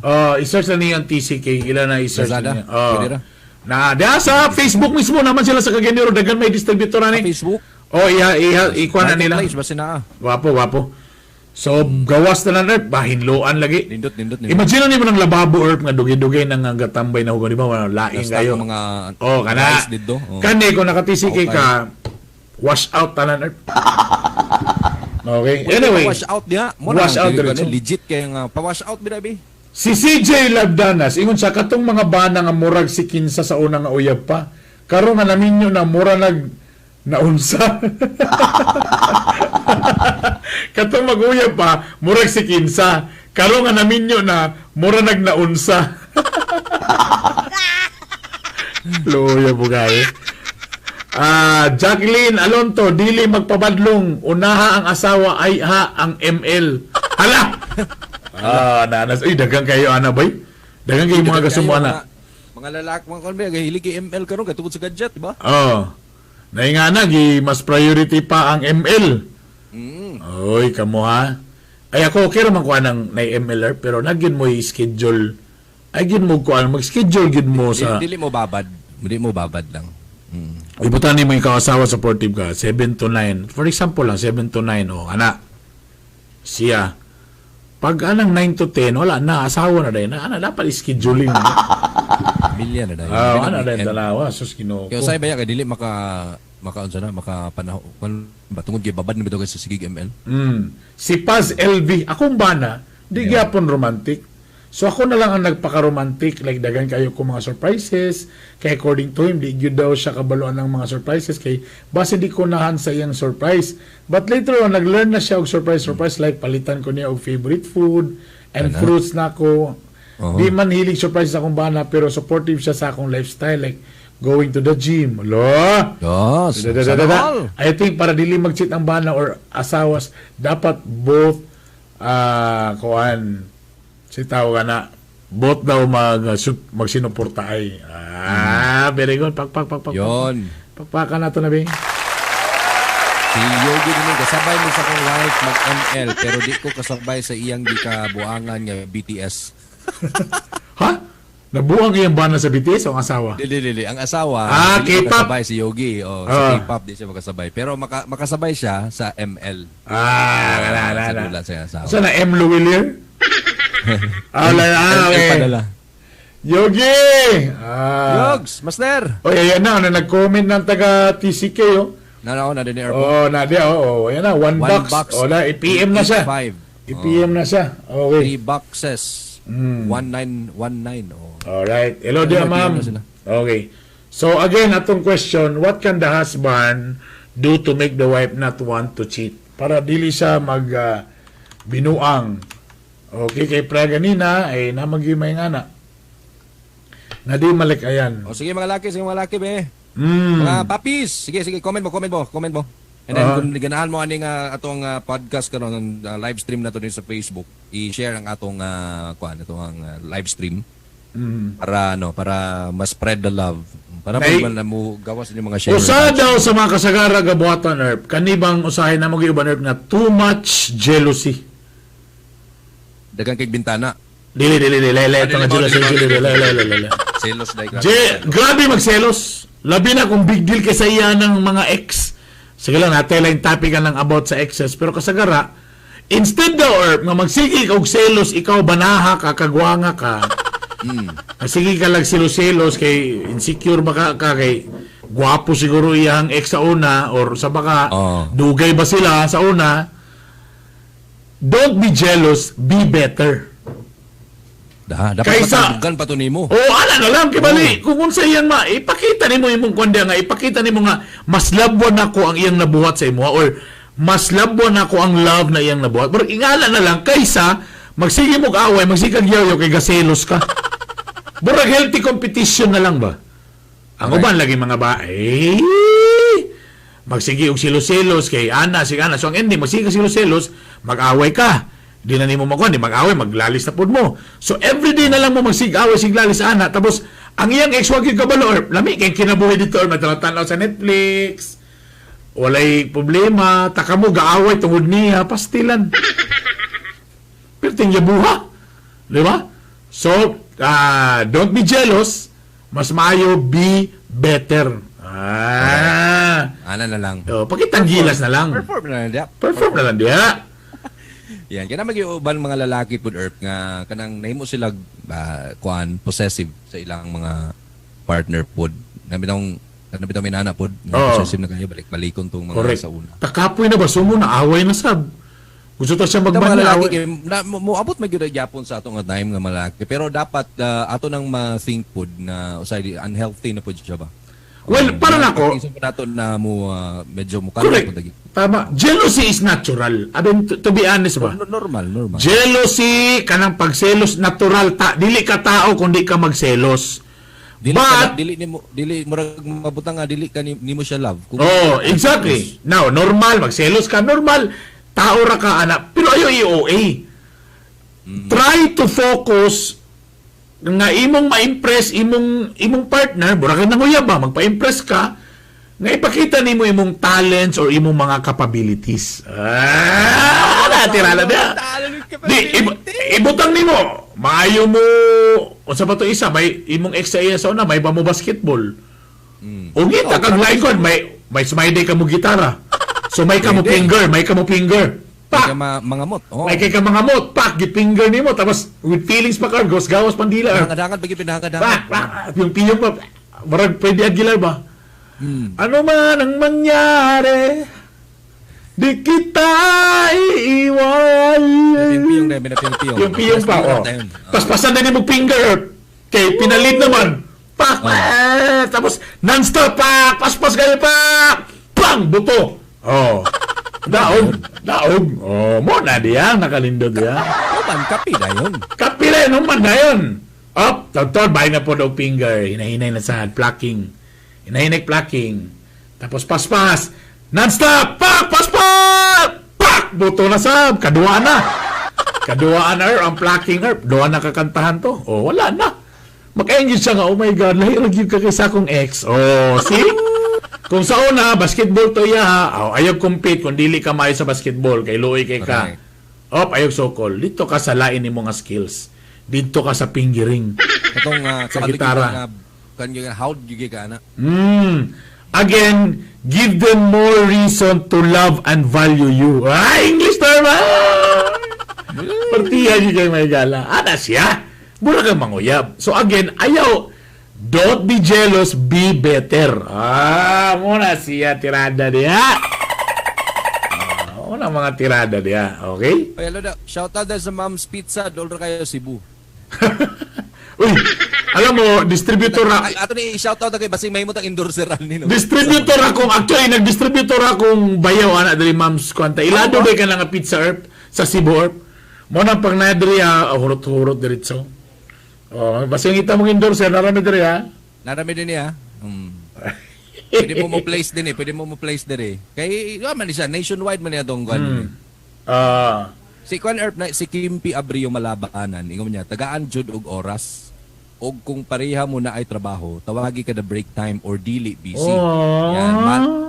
Ah, i-search lang ninyo ang TCK. Ilan na i-search Lazada? ninyo. Ah. Pwede ra? Na, diha sa Facebook mismo naman sila sa Cagayan de Oro. Daghan may distributor ani. Sa Facebook? Oh, iha iha ikuha na nila. Marketplace ba sinaa? Wapo, wapo. So, gawas na lang, Erp. Bahinloan lagi. Nindot, nindot, nindot. Imagine nimo ng lababo, Erp, nga dugay-dugay nang nga gatambay na hugaw. Di ba? Wala, laing Basta kayo. ang mga Oh, kana. rice dito. Oh. Kani, kung naka-TCK Okay. ka, wash out tanan, Erp. Okay. Pwede Anyway, pa-wash out diha. Mo na Wash ang out dili ko diretso. na, legit kay nga pa-wash out birabi. Si CJ Lagdanas, ingon siya, katong mga bana nga murag si Kinsa sa unang nga uyab pa. Karon nga naminyo na mura nag naunsa. Katong mag-uyab pa, murag si Kinsa. Karon nga naminyo na mura nag naunsa. Luya po kayo. Ah, Jacqueline Alonto, dili magpabadlong, unaha ang asawa ay ha ang ML. Hala. Ah, nanas. Uy, daghang kayo ana bay. Daghang kayo mga kasumo ana. Mga lalaki mga kon ba hilig kay ML karon kay tungod sa gadget, di ba? Oh. Naingana gi mas priority pa ang ML. Oy, kamo ha. Ay ako okay ra man ko anang nay MLR pero nagyud mo i-schedule. Ay gyud mo kuan mag-schedule gyud mo sa Dili mo babad. Dili mo babad lang. Ibutan nimo ikaw asawa supportive ka 7 to 9. For example lang 7 to 9 oh ana. Siya. Pag anang 9 to 10, wala na, asawa na din. Ana, dapat scheduling na. Pamilya na dahil. Ah, Dili ana na din weekend. dalawa, sus, Ginoo Kaya ko. usay ba ya kay dili maka unsa na maka panahon ba tungod kay babad na bitaw kay sa sigig ML. Si Paz LV, akong bana, di gyapon romantic. So ako na lang ang nagpaka-romantic, like dagan kayo ko mga surprises. Kay according to him, di gyud daw siya kabaluan ng mga surprises kay base di ko nahan sa iyang surprise. But later on, nag-learn na siya og surprise surprise, like palitan ko niya og favorite food and Ana. fruits na ko. Oo. Di man hilig surprise sa akong bana pero supportive siya sa akong lifestyle, like going to the gym. Lo! Yes. Da, da, da, Sana da, da. all. I think para dili mag-cheat ang bana or asawas, dapat both kuan si tao ka na both daw magsinuporta ay. Ah, very good. Pak pak pak pak. Yon. Pakpakan nato na bi. Si Yogi din kasabay mo sa akong wife mag-ML pero di ko kasabay sa iyang gikabuangan nga BTS. Ha? Nabuang iyang bana sa BTS o ang asawa? Dili dili ang asawa dili K-pop. makasabay si Yogi o sa K-pop di siya makasabay pero makasabay siya sa ML. Ah, na na Sa na. dula sa asawa. Sa na M. Louvillier? ML Okay. padala. Yogi! Ah. Yogs, master. Oy, ayan na, na nag-comment ng taga TCK oh. Na na na din airport. Oo, na di, oo, ayan na, one One box. box. O na, i-PM na siya. 5. I-PM na siya. Okay. Three boxes. 1919. Oh. Alright. Hello dear Ano, ma'am. PM na sila. Okay. So again, atong question, what can the husband do to make the wife not want to cheat? Para dili siya mag binuang. Okay, kay pre ganina, ay namagi may ngana. Na di malik ayan. O sige mga laki, sige mga laki be. Mga papis, sige sige, comment mo, comment mo, comment mo. And then kung ganahan mo aning atong podcast karon live stream nato din sa Facebook, i-share ang atong kuan atong live stream. Para ano, para ma-spread the love. Para man na mo gawas inyong mga share. Usa daw sa mga kasagara gabuhatan herb, kanibang usahay na mo giuban herb nga too much jealousy. Daghang kay bintana. Dili dili dili lele ito nga jealousy dili dili lele lele lele. Selos dai grabe. Je, grabe magselos. Labi na kung big deal kay sa iya ng mga ex. Sige lang, natin lang topic ka lang about sa exes. Pero kasagara, instead daw, or nga magsige ka og selos, ikaw banaha ka, kagwanga ka. Sige ka lang selos-selos, kay insecure ba ka kay gwapo siguro iyang ex sa una, or sa baka, dugay ba sila sa una. Don't be jealous, be better. Da, dapat matabugan pa to nimo. Oo, ala na lang, kibali. Kung unsa iyang ma, ipakita nimo imong kundi nga, ipakita nimo nga, mas labwan ako ang iyang nabuhat sa imo or mas labwan ako ang love na iyang nabuhat. Pero ingala na lang, kaysa, magsige mo away, magsige kag yaw kay gaselos ka. Murag healthy competition na lang ba? Ang uban lagi mga ba, eh, magsige og selos-selos kay ana, sige ana. So ang ending, magsige ka selos-selos, mag-away ka. Di na nimo makuha, di mag-away, maglalis na pud mo. So everyday na lang mo magsigaway, siglalis ana. Tapos ang iyang ex wa gyud kabalo or lami kay kinabuhi dito or matanaw sa Netflix. Walay problema, taka mo gaaway tungod niya, pastilan. Pirting yabuha. Di ba? So, don't be jealous. Mas maayo, be better. Ah. Ana na lang. Oh, pakitang gilas na lang. Perform na lang diya. Perform na lang diya. Yan, kaya naman yung uban mga lalaki pud Earth nga kanang nahimo sila kuan possessive sa ilang mga partner pud. Nabitong nabitong minana pud, nga possessive na kayo balik-balikon tong mga Correct. sa una. Takapoy na ba? Sumo na away na sab. Gusto ta siya Ito mga magbanyo lalaki away. kay na, moabot man gyud gyapon sa atong time nga malaki pero dapat ato nang ma-think pud na usay di unhealthy na pud siya ba. Well, para nako, Kinsa pa nato na mo medyo mo kalma Correct. pud lagi. Tama. Jealousy is natural. I mean, to be honest ba? Normal, normal. Jealousy, kanang pagselos, natural. Ta, dili ka tao kung di ka magselos. Dili But, ka, dili nimo dili murag mabutang nga dili ka nimo siya love. Kung oh, exactly. Now, normal, magselos ka, normal. Tao ra ka, anak. Pero ayo EOA. Try to focus nga imong ma-impress imong imong partner, mura ka nanguyab ba, magpa-impress ka, nga ipakita nimo imong talents or imong mga capabilities. Ah, na tirala na. Di ibutang nimo, maayo mo unsa ba to isa, may imong ex sa iya sa una, may ba mo basketball. Ungita kag laikon, may smiley ka mo gitara. So may ka mo Pwede. finger, may ka mo finger. Pak! Kay mangamot. Oh. May kay ka mangamot, pak, gipinger nimo tapos with feelings pa ka, gawas pandila. Pinahangadangan ba gyud pinahangadangan? Pak, pak, yung piyong pa, marag Freddie Aguilar ba? Ano man ang mangyari, di kita iiwan. Pinapiyong na, pinapiyong. Yung piyong pa, oh. Paspasan din mo finger. Kay pinalit naman. Pak, eh, tapos non-stop, pak, paspas kayo, pak. Pang, buto. Oh. Daog, daog. Oh, mo na diya, nakalindot diya. Oh, man, kapi na yun. Kapila, no man na yun. Up, tol, bahay na po daw finger. Hinahinay na sa plucking. Hinahinay plucking. Tapos paspas. Non-stop! Pak! Paspas! Pak! Buto na sab. Kaduaan na. Kaduaan na, ang plucking herb. Duwa na kakantahan to. Oh, wala na. Maka-engage siya nga, oh my God, lahi ra gyud ka kay sa akong ex. Oh, see? Kung sa una, basketball to iya ha. Oh, ayaw compete kung dili ka maayo sa basketball, kay luoy kay ka. Correct. Op, ayaw sokol. Dito ka sa lain nimo nga skills. Dito ka sa fingering. Katong Sa gitara. Kanyo how do you get ka ana? Again, give them more reason to love and value you. Ah, English term! Ah! Partiya yun kay may gala. Ana siya. Mura kang manguyab. So again, ayaw, don't be jealous, be better. Ah, muna siya tirada niya. Ah, muna mga tirada niya. Okay? Ay, hello da. Shout out sa Mom's Pizza, dollar kayo Cebu. Uy, alam mo, distributor na, Ay, ato ni shout out na kay basing mahimot ang endorser ani no. distributor akong, actually, nag-distributor akong bayaw, ana, dali, ma'am, kwanta. Ilado ba ka lang nga pizza herb sa Cebu herb? Mo na pag na diri ha, hurot-hurot diretso. Oh, basta yung ita mong endorser, narami diri ha. Narami din niya. Pwede mo mo place din eh, pwede mo mo place diri. Kay wa man siya nationwide man niya tong kuan. Si Kwan Erp na si Kim P. Abrio Malabanan, ingon niya, tagaan jud og oras og kung pareha mo na ay trabaho, tawagi ka the break time or dili busy. Oh. Yan,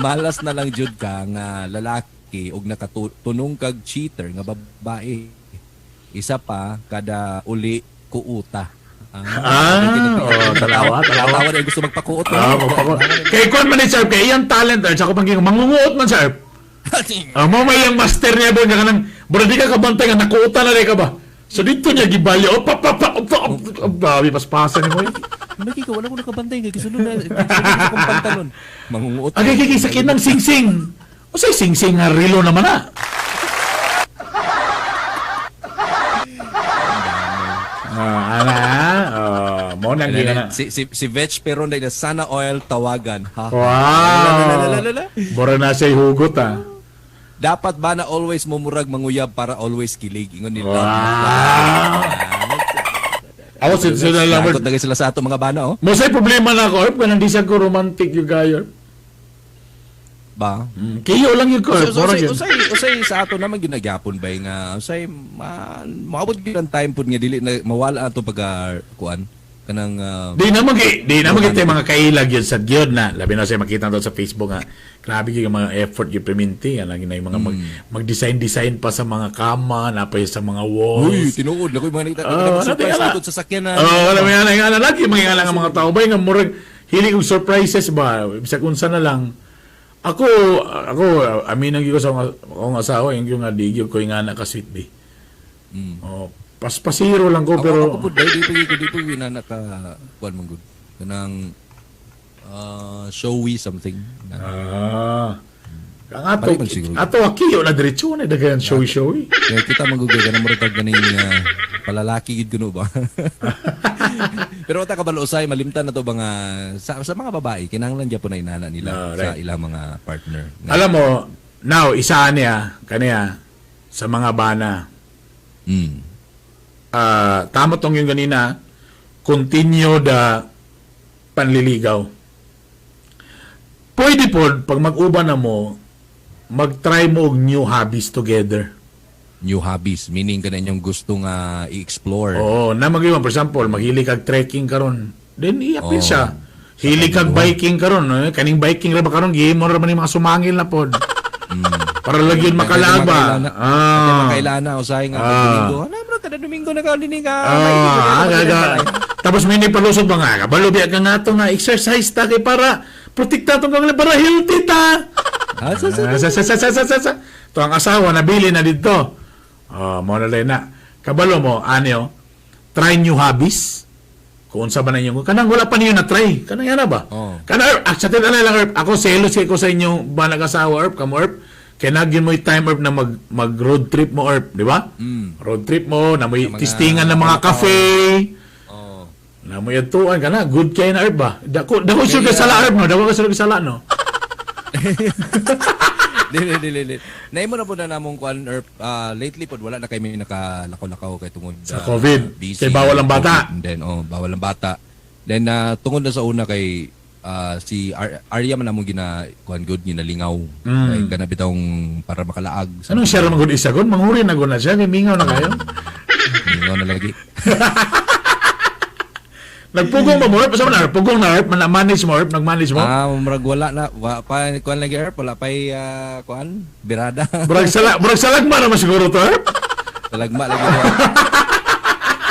malas na lang jud ka nga lalaki og nakatunong kag cheater nga babae. Isa pa kada uli kuuta. Oh, talawa, talawa. Talawa na gusto magpakuot. Ah, magpako. Kay Kwan man ni sir, kay iyang talent, sa ko panggingo, mangunguot man sir. Ah, mo may iyang master niya ba nga kanang bro di ka kabantay nga nakuuta na rin ka ba. So dito niya gibali, oh, pa pa pa, oh, pa, oh, oh, grabe paspasan ni mo. Maki ka wala ko nakabantay kay gisulod na gisulod sa akong pantalon. Mangunguot. Agay kay sakit ng sing-sing. O say sing-sing nga relo naman ah. Ah, ana, oh, mo nang gina. Si Vetch Peron na sana oil tawagan. Ha. Wow. Bora na siya hugot ah. Dapat ba na always mumurag manguyab para always kilig? Ingon nila. Wow. Ako sa sila lang. Lagot na sila sa ato mga bana oh. Mo say problema na ako, Erp, kanang di siya ko romantic yung kayo. Ba? Kiyo lang yung ko, Erp. Mura yun. Usay sa ato naman ginagyapon ba nga usay maabot gyud ang time pud nga dili na mawala ato pagka kuan kanang Di na mag tayo mga kailag yun sa gyud na. Labi na siya makita to sa Facebook nga. Grabe gyud ang mga effort gyud priminti yan lagi na yung mga mag-design-design pa sa mga kama, napay sa mga walls. Uy, tinuod na ko yung mga nakita. Oh, surprise ano, sa sasakyan na. Oh, alam mo yan, nga lagi mga nga ang mga tao ba nga murag hili og surprises ba bisag unsa na lang. Ako aminan gyud ko sa akong asawa yung nga di gyud ko nga na ka sweet be. Oh, paspasiro lang ko pero ako pud di po na naka kuan man gud. Kanang showy something. Ang ato ato akiyo na diretso na daghan showy showy. Kaya kita magugay kanang murag ganing palalaki gid kuno ba. Pero ta kabalo usay malimtan na to ba nga sa mga babae kinahanglan gyapon na inana nila sa ilang mga partner. Alam mo, now isa niya kaniya sa mga bana. Tama tong yung ganina, continue the panliligaw. Pwede po, pag mag-uban na mo, mag-try mo og new hobbies together. New hobbies, meaning ka na inyong gusto nga i-explore. Oo, na mag for example, maghilig kag trekking karon, then i-appeal siya. Hilig kag biking karon, eh? Kaning biking ra ba karon, gihimo ra man yung mga sumangil na pod. Para lagi yun makalaba. Makailana, usahay nga Domingo. Ano bro, kada Domingo na ka dinig ka. Tapos may nipalusot ba nga, kabalo biya ka nga to nga exercise ta kay para protekta tong kang para healthy ta. To ang asawa nabili na didto. Oh, mo na lang na. Kabalo mo, anyo, try new hobbies. Kung unsa ba na inyong kanang wala pa niyo na try. Kanang yana ba? Oh. Kana Erp, ah, sa tinanay lang Erp, ako selos kay ko sa inyong banag asawa Erp, kamo Erp. Kay nagyan mo time Erp na mag mag road trip mo Erp, di ba? Road trip mo, na mo'y Sa mga tistingan ng mga cafe. Oh. Na mo'y adtuan ka na, good kay na Erp ba? Dako dako sure Kaya- ka sala Erp no, dako ka sure ka sala no. Dili, dili, dili. Naimo na po na namong kuan Erp, lately pod wala na kay may nakalakaw-lakaw kay tungod Sa COVID. Busy, Kay bawal ang bata. COVID. Then oh, bawal ang bata. Then tungod na sa una kay si Arya man among gina kuan good ginalingaw. Kay kana bitawng para makalaag. Anong siya ra man gud isa gon? Manghuri na gud na siya, kay mingaw na kayo. Lingaw na lagi. Nagpugong ba mo Erp? Asa man Erp? Pugong na Erp, man manage mo Erp, nag-manage mo. Ah, murag wala na wa pa kuan lagi Erp, wala pa kuan birada. Murag salag man naman siguro to Erp. Talagma lagi to.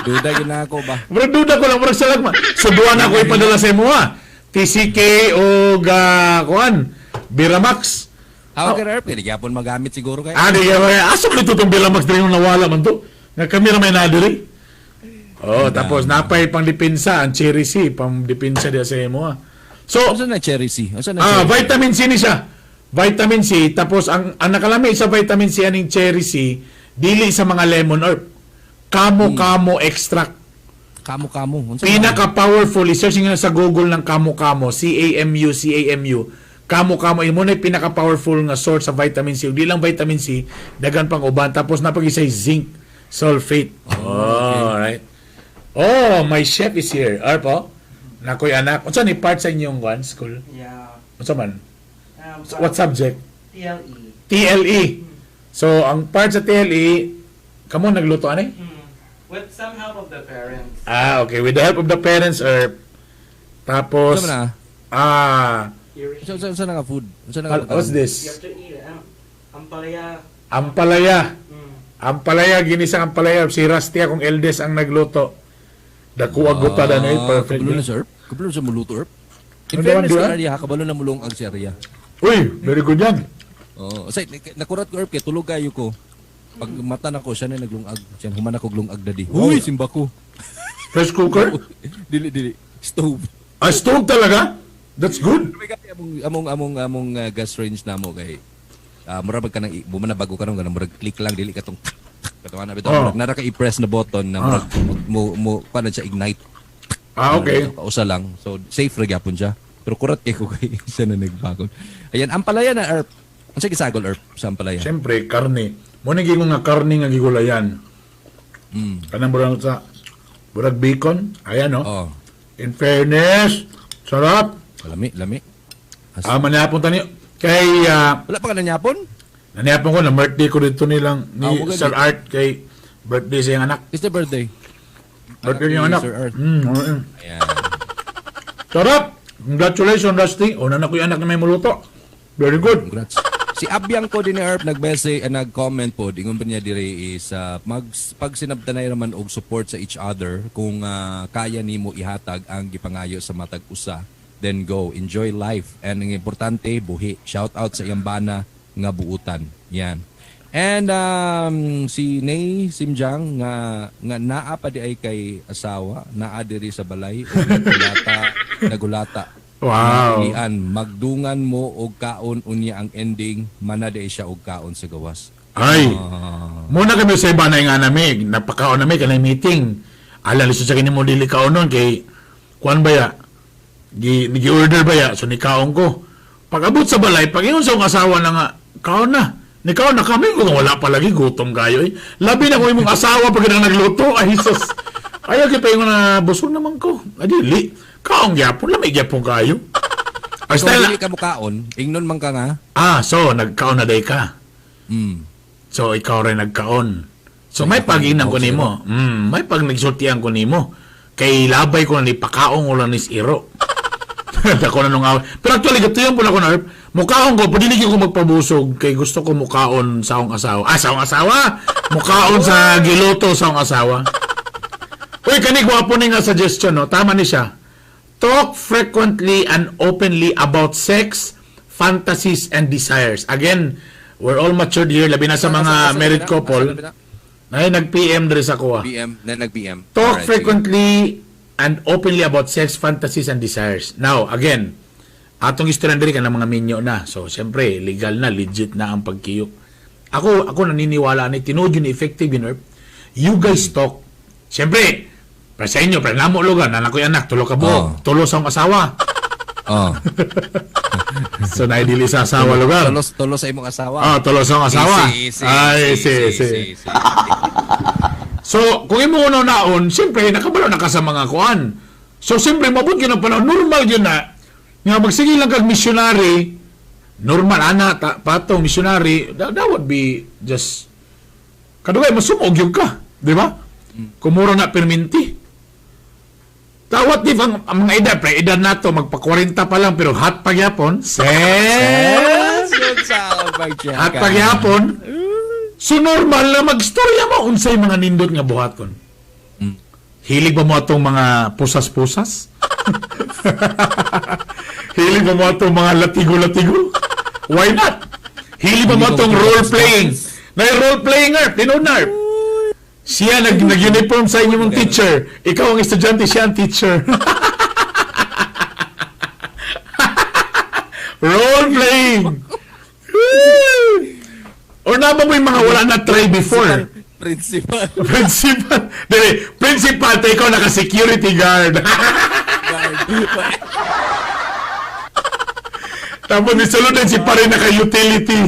Duda gyud na ako ba. Murag duda ko lang, murag salag man. Subuan ako ipadala sa imo ha. TCK o ga kuan, Biramax. How ka Erp? Kaya gyapon magamit siguro kay. Ah, di kaya asa man ito itong Biramax diri yung nawala man to. Nga kami ra may nadiri. Oh, tapos napay pang dipinsa ang Cherry C, pang dipinsa diya sa imo ha. So, Unsa na Cherry C? Unsa na ah, Cherry C? vitamin C ni siya. Vitamin C, tapos ang nakalami sa vitamin C aning Cherry C, dili sa mga lemon herb. Kamo-kamo extract. Kamo-kamo. Unsa na? Pinaka-powerful, i-search nyo na sa Google ng kamo-kamo, C-A-M-U, C-A-M-U. Kamo-kamo, imo na yung pinaka-powerful nga source sa vitamin C. Ug di lang vitamin C, dagan pang uban. Tapos napag-isay zinc sulfate. Oh, right. Oh, my chef is here. Arpo, nakoy anak. Unsa ni part sa inyong one school? Yeah. Unsa man? So, What subject? TLE. TLE. So, ang part sa TLE, kamo nagluto ani? With some help of the parents. Ah, okay. With the help of the parents, or tapos, Unsa man na? ah, Unsa na nga food? Unsa na nga what's You this? have to eat it. Ampalaya. Ampalaya. Ampalaya, ginisang ampalaya. Si Rusty akong eldest ang nagluto. Dako ang guta na eh. Perfect. Kabalo na sir. Kabalo sa muluto Erp. In Ano fairness naman, kay Arya, kabalo na mulungag si Arya. Uy, very good yan. Oh, say nakurat ko Erp kay tulog kayo ko. Pag mata na ko siya na naglungag. Siya human ako glungag dadi. Uy, simba ko. Rice cooker? Dili dili. Stove. Ah, stove talaga? That's good. May kaya among among among among gas range namo kay mura bag ka nang buma na bago karon kanang murag click lang dili katong katuwa na bitaw Oh. murag nara ka i-press na button na murag mo mo kuan na siya ignite. Ah, okay. Kausa lang. So safe ra gyapon siya. Pero kurat kay ko kay siya na nagbagon. Ayan, ampalaya na Erp. Unsa gisagol Erp sa ampalaya? Siyempre, karne. Mo ni nga karne nga gigulayan. Kanang burang sa burag bacon. Ayan, no? Oh, In fairness, sarap. lami, lami. Ah, manihapon tani. Kay, Wala pa ka nanyapon? nanihapon ko na birthday ko dito nilang ni Ah, mo Sir gani. Art kay birthday sa iyang anak. It's the birthday. Birthday ni niyang anak. Sir Art. Ayan. Sarap! Congratulations, Rusty. Una na ko yung anak na may muluto. Very good. Congrats. Si Abyang ko din ni Erp nag-message nag-comment po ingon pa niya diri is mag pag sinabtanay raman og support sa each other kung kaya nimo ihatag ang gipangayo sa matag usa, then go enjoy life and ang importante buhi. Shout out sa iyang bana nga buutan yan. And si Nay Simjang nga nga naa pa di ay kay asawa, naa diri sa balay ug nagulata nagulata. Wow. Ian, magdungan mo og kaon unya ang ending, mana di siya og kaon sa gawas. Ay. Muna kami sa iba na nga nami, napakaon nami kanay meeting. Ala lisod sa kini mo dili kaon nun kay kuan ba ya? Gi gi-order ba ya? So ni kaon ko. Pag abot sa balay, pag ingon sa akong asawa na nga, kaon na. Ni kaon na kami kung wala pa lagi gutom kayo eh. Labi na ko imong asawa pag nang nagluto. Ay sus. Ayaw kay paingon na busog naman ko. Ay dili. Kaon gyapon lamig gyapon kayo. Ay, Kung style dili ka mo kaon, ingnon man ka nga. Ah, so nagkaon na day ka. So ikaw rin nagkaon. So may pag-inang ko nimo. May pag nagsultian ko nimo. Kay labay ko na ni pakaong ulan ni iro. Dako na nung away. Pero actually gatuyon po na ko na Herb. Mukaon ko, pwede ko magpabusog kay gusto ko mukaon sa akong asawa. Ah, sa akong asawa. Mukaon sa giluto sa akong asawa. Uy, kani gwapo ni nga suggestion no. Tama ni siya. Talk frequently and openly about sex, fantasies, and desires. Again, We're all matured here, labi na sa mga married couple. Na nag-PM diri sa kuha. BM, na nag-BM. Talk Alright, sige. frequently and openly about sex fantasies and desires. Now, again, atong istorya diri kanang mga minyo na. So, siyempre, legal na, legit na ang pagkiyok. Ako naniniwala ni tinuod yun effective yun, Erp. You guys talk. Siyempre, para sa inyo, para namo lugar, nanak ko'y anak, tulo ka buok, Oh. tulo sa akong asawa. Oh. So, naidili sa asawa lugar. Tulo sa imong asawa. Ah, tulo sa akong asawa. Easy, easy, Ay, easy, si, si. easy, easy. So, kung imo una naon, siyempre, nakabalo na ka sa mga kuan. So, siyempre, mabot yun ang panahon. Normal yun na. Nga, magsige lang kag missionary, normal, ana, patong, missionary, that would be just, kadugay, masumog yun ka. Di ba? Kumura na perminti. Tawat di ang mga edad, pre, edad na to, magpa 40 pa lang, pero hot pa gyapon. Ses! Good sound, mag-check. At pagyapon, so normal na magstorya mo unsay mga nindot nga buhaton. Hilig ba mo atong mga pusas-pusas? Hilig ba mo atong mga latigo-latigo? Why not? Hilig ba mo Hilig ba atong mo role-playing? Na role-playing, Erp, tinuod na, Erp. Siya nag-uniform sa inyong teacher. Ikaw ang estudyante, siya ang teacher. Role-playing. Or na ba mo yung mga wala na try before? Principal. Principal. Dili, principal, ta ikaw naka-security guard. Tapos nisulod din si pare naka-utility.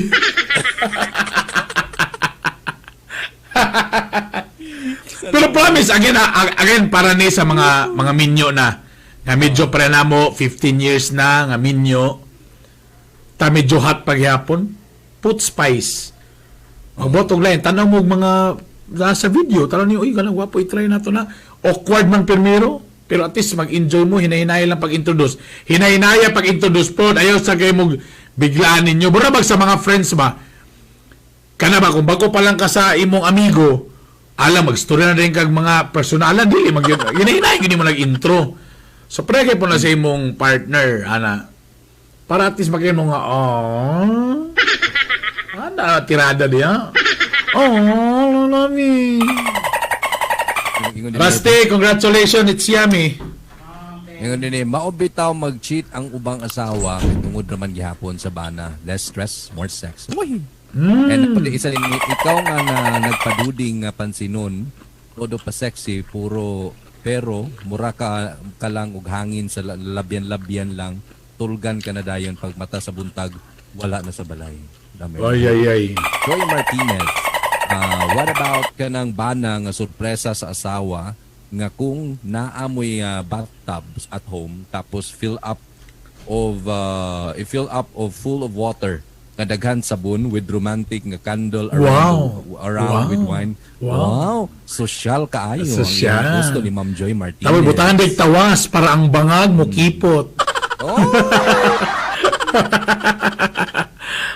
Pero promise, again, again, para ni sa mga minyo na, nga medyo pre na mo, 15 years na, nga minyo, ta medyo hot paghapon, put spice. Magbotog lain, tanaw mo og mga nasa video, tanaw niyo, uy, ganang gwapo, i-try na to na. Awkward man primero, pero at least mag-enjoy mo, hinahinaya lang pag-introduce. Hinahinaya pag-introduce po, ayaw sa kayo mong biglaan ninyo. Mura bag sa mga friends ba, kana ba, kung bago pa lang ka sa imong amigo, alam, magstorya na rin kag mga personalan, dili, mag hinahinaya, gini mo nag-intro. So, pre kay po na sa imong partner, ana, para at least maging mo nga, oh, ana, tirada niya. Oh, lami. Rusty, congratulations, it's yummy. Ingon din eh, mao bitaw mag-cheat ang ubang asawa kay tungod raman gihapon sa bana. Less stress, more sex. Uy. And pati isa din, ikaw nga na nagpaduding nga pansinon, todo pa sexy, puro pero mura ka lang og hangin sa labyan-labyan lang, tulgan ka na dayon pag mata sa buntag, wala na sa balay. Dami. Ay, ay, ay. Joy Martinez, what about kanang bana nga sorpresa sa asawa nga kung naamoy bathtubs at home tapos fill up of full of water nga daghan sabon with romantic nga candle around, Wow. around Wow. with wine. Wow. Social kaayo. Social. Ang gusto ni Ma'am Joy Martinez. Tapos butahan din tawas para ang bangag mo kipot. Oh!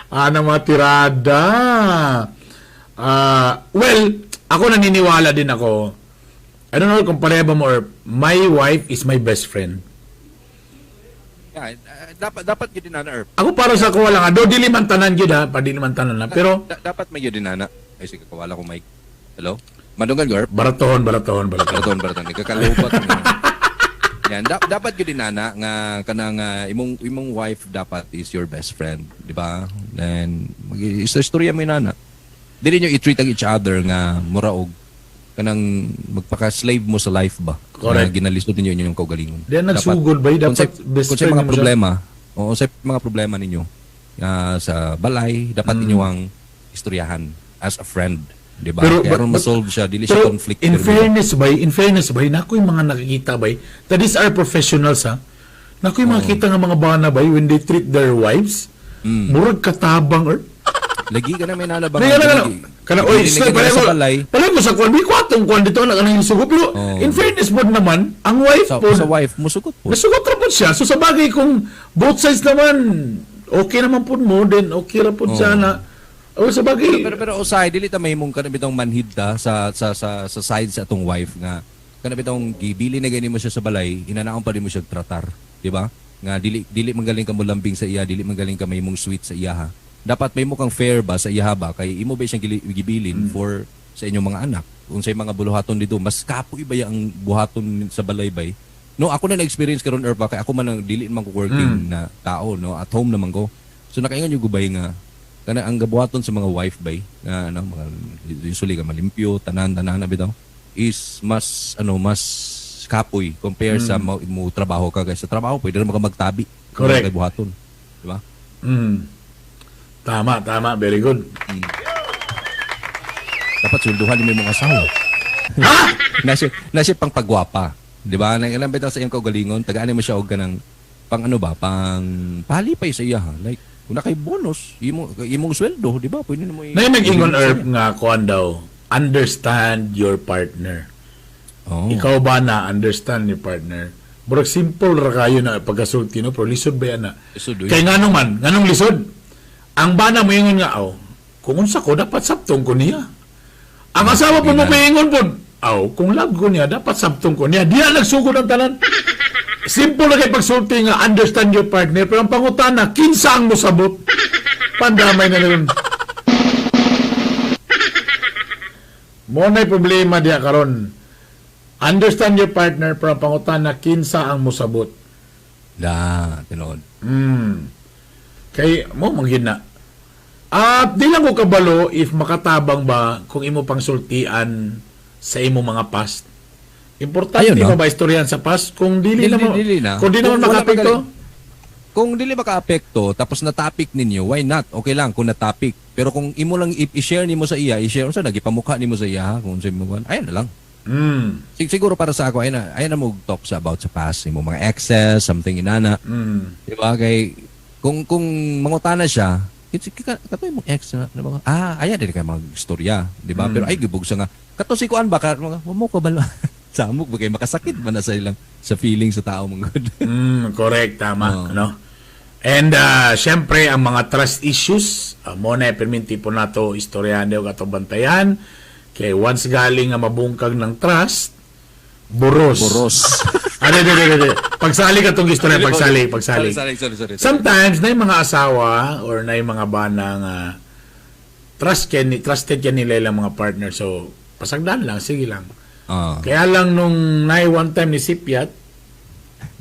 Ano mga tirada? Well, ako naniniwala din ako. I don't know kung pareho ba mo or my wife is my best friend. Yeah, dapat gyud din ana, Erp. Ako para sa ko wala nga. Do dili man tanan gyud ha, pa dili man tanan na. Pero Dapat may gyud din ana. Ay sige, kawala ko mic. Hello? Madunggan ko, Erp. baratohon. Baraton. Nagkakalubat. Yan, dapat gyud din ana nga kanang imong wife dapat is your best friend, di ba? And mag-istorya mo inana. Dili nyo i-treat ang each other nga mura og kanang magpaka-slave mo sa life ba? Correct. Nga ginalisod ninyo inyong kaugalingon. Di nagsugod ba? Dapat best kung sa friend mga mo siya. problema, oo, sa mga problema ninyo sa balay, dapat ninyo ang istoryahan as a friend, di ba? Pero, Kaya aron ma-solve siya, dili siya pero conflict. In fairness ba, nako yung mga nakikita ba, that is our professionals ha. Nako yung makikita nga mga bana ba, when they treat their wives, murag katabang or Lagi ka na may nalabang. Kana kana kana oy, Lagi pala sa ko balay. pala ko sa kwan, may kwatong kwan dito na kanang sugo pero in fairness pod naman, ang wife Sa, pod sa wife, musugot po. Nasugot ra pod siya. So sa bagay kung both sides naman okay naman pod mo, then okay ra pod siya na. O sa bagay, Pero usahay dili ta mahimong kanang bitong manhid ta sa sa sa sa side sa atong wife nga kanang bitong gibili na gani mo siya sa balay, inanaon pa din mo siya tratar, di ba? Nga dili magaling ka mo lambing sa iya, dili magaling ka mahimong sweet sa iya ha. Dapat may mo kang fair ba sa iyaha ba kay imo ba siyang gibilin for sa inyong mga anak. Kung sa mga buluhaton dito, mas kapoy ba ang buhaton sa balay bay? No, ako na na-experience karon Erpa kay ako man ang dili man ko working na tao, no, at home naman ko. So nakaingon yung gubay nga kana ang gabuhaton sa mga wife bay nga ano mga usually ka malimpyo tanan tanan na bitaw is mas ano mas kapoy compare sa mo trabaho ka kay sa trabaho pwede ra ka magtabi. Correct. Kay buhaton, di ba? Tama, tama, very good. Dapat swelduhan mo yung mga asawa. Nasi pang pagwapa, di ba? Nang ilang bitaw sa iyong kaugalingon, tagaan mo siya og kanang pang ano ba, pang palipay sa iya ha. Like kung na kay bonus, imong sweldo, di ba? Pwede na mo Na nag-ingon Erp nga kuan daw, understand your partner. Oh. Ikaw ba na understand your partner? Murag simple ra kayo na pagkasulti no, pero lisod ba yan na? Lisod, uy. Kay nganong man, nganong lisod? Ang bana mo ingon nga aw, kung unsa ko dapat sabtong ko niya. Ang asawa po mo maingon po, aw, kung love ko niya dapat sabtong ko niya. Diya nagsugod ang tanan. Simple na kay pagsulti nga understand your partner, pero ang pangutana, kinsa ang mosabot? Pandamay na nun. Mo na'y problema diya karon. Understand your partner, pero ang pangutana, kinsa ang mosabot? Da, tinuod. Kay mo manggid na. At di lang ko kabalo if makatabang ba kung imo pang sultian sa imo mga past. Importante Ayun, no? ba ba istoryahan sa past? Kung dili Dili, naman dili na. kung di naman Kung wala makaapekto, Kung dili makaapekto tapos na topic ninyo, why not? Okay lang kung na topic. Pero kung imo lang i-share nimo sa iya, i-share unsa nagipamukha nimo sa iya, ha? Kung unsa imo kuan, ayun na lang. Siguro para sa ako ay na mo talk sa about sa past nimo mga exes, something inana. Di ba kay kung mangutana siya, kato imong ex na, na mga, ayan dili kay mga istorya, di ba? Pero ay gibugsa nga kato si kuan ba ka mga mo ka ba samok ba kay makasakit ba na sa ilang sa feeling sa tao mga good. Correct, tama, Oo. no? And syempre ang mga trust issues, mo na perminti po nato istoryahan daw kato bantayan. Kay once galing nga mabungkag ng trust, boros. Boros. Di, di, di, di. Pagsali ka tong istorya, pagsali, pagsali. Sorry, sorry, sorry. Sometimes na yung mga asawa or na yung mga bana nga trusted ka nila ilang mga partner. So, pasagdan lang, sige lang. Kaya lang nung nai one time ni Sipyat,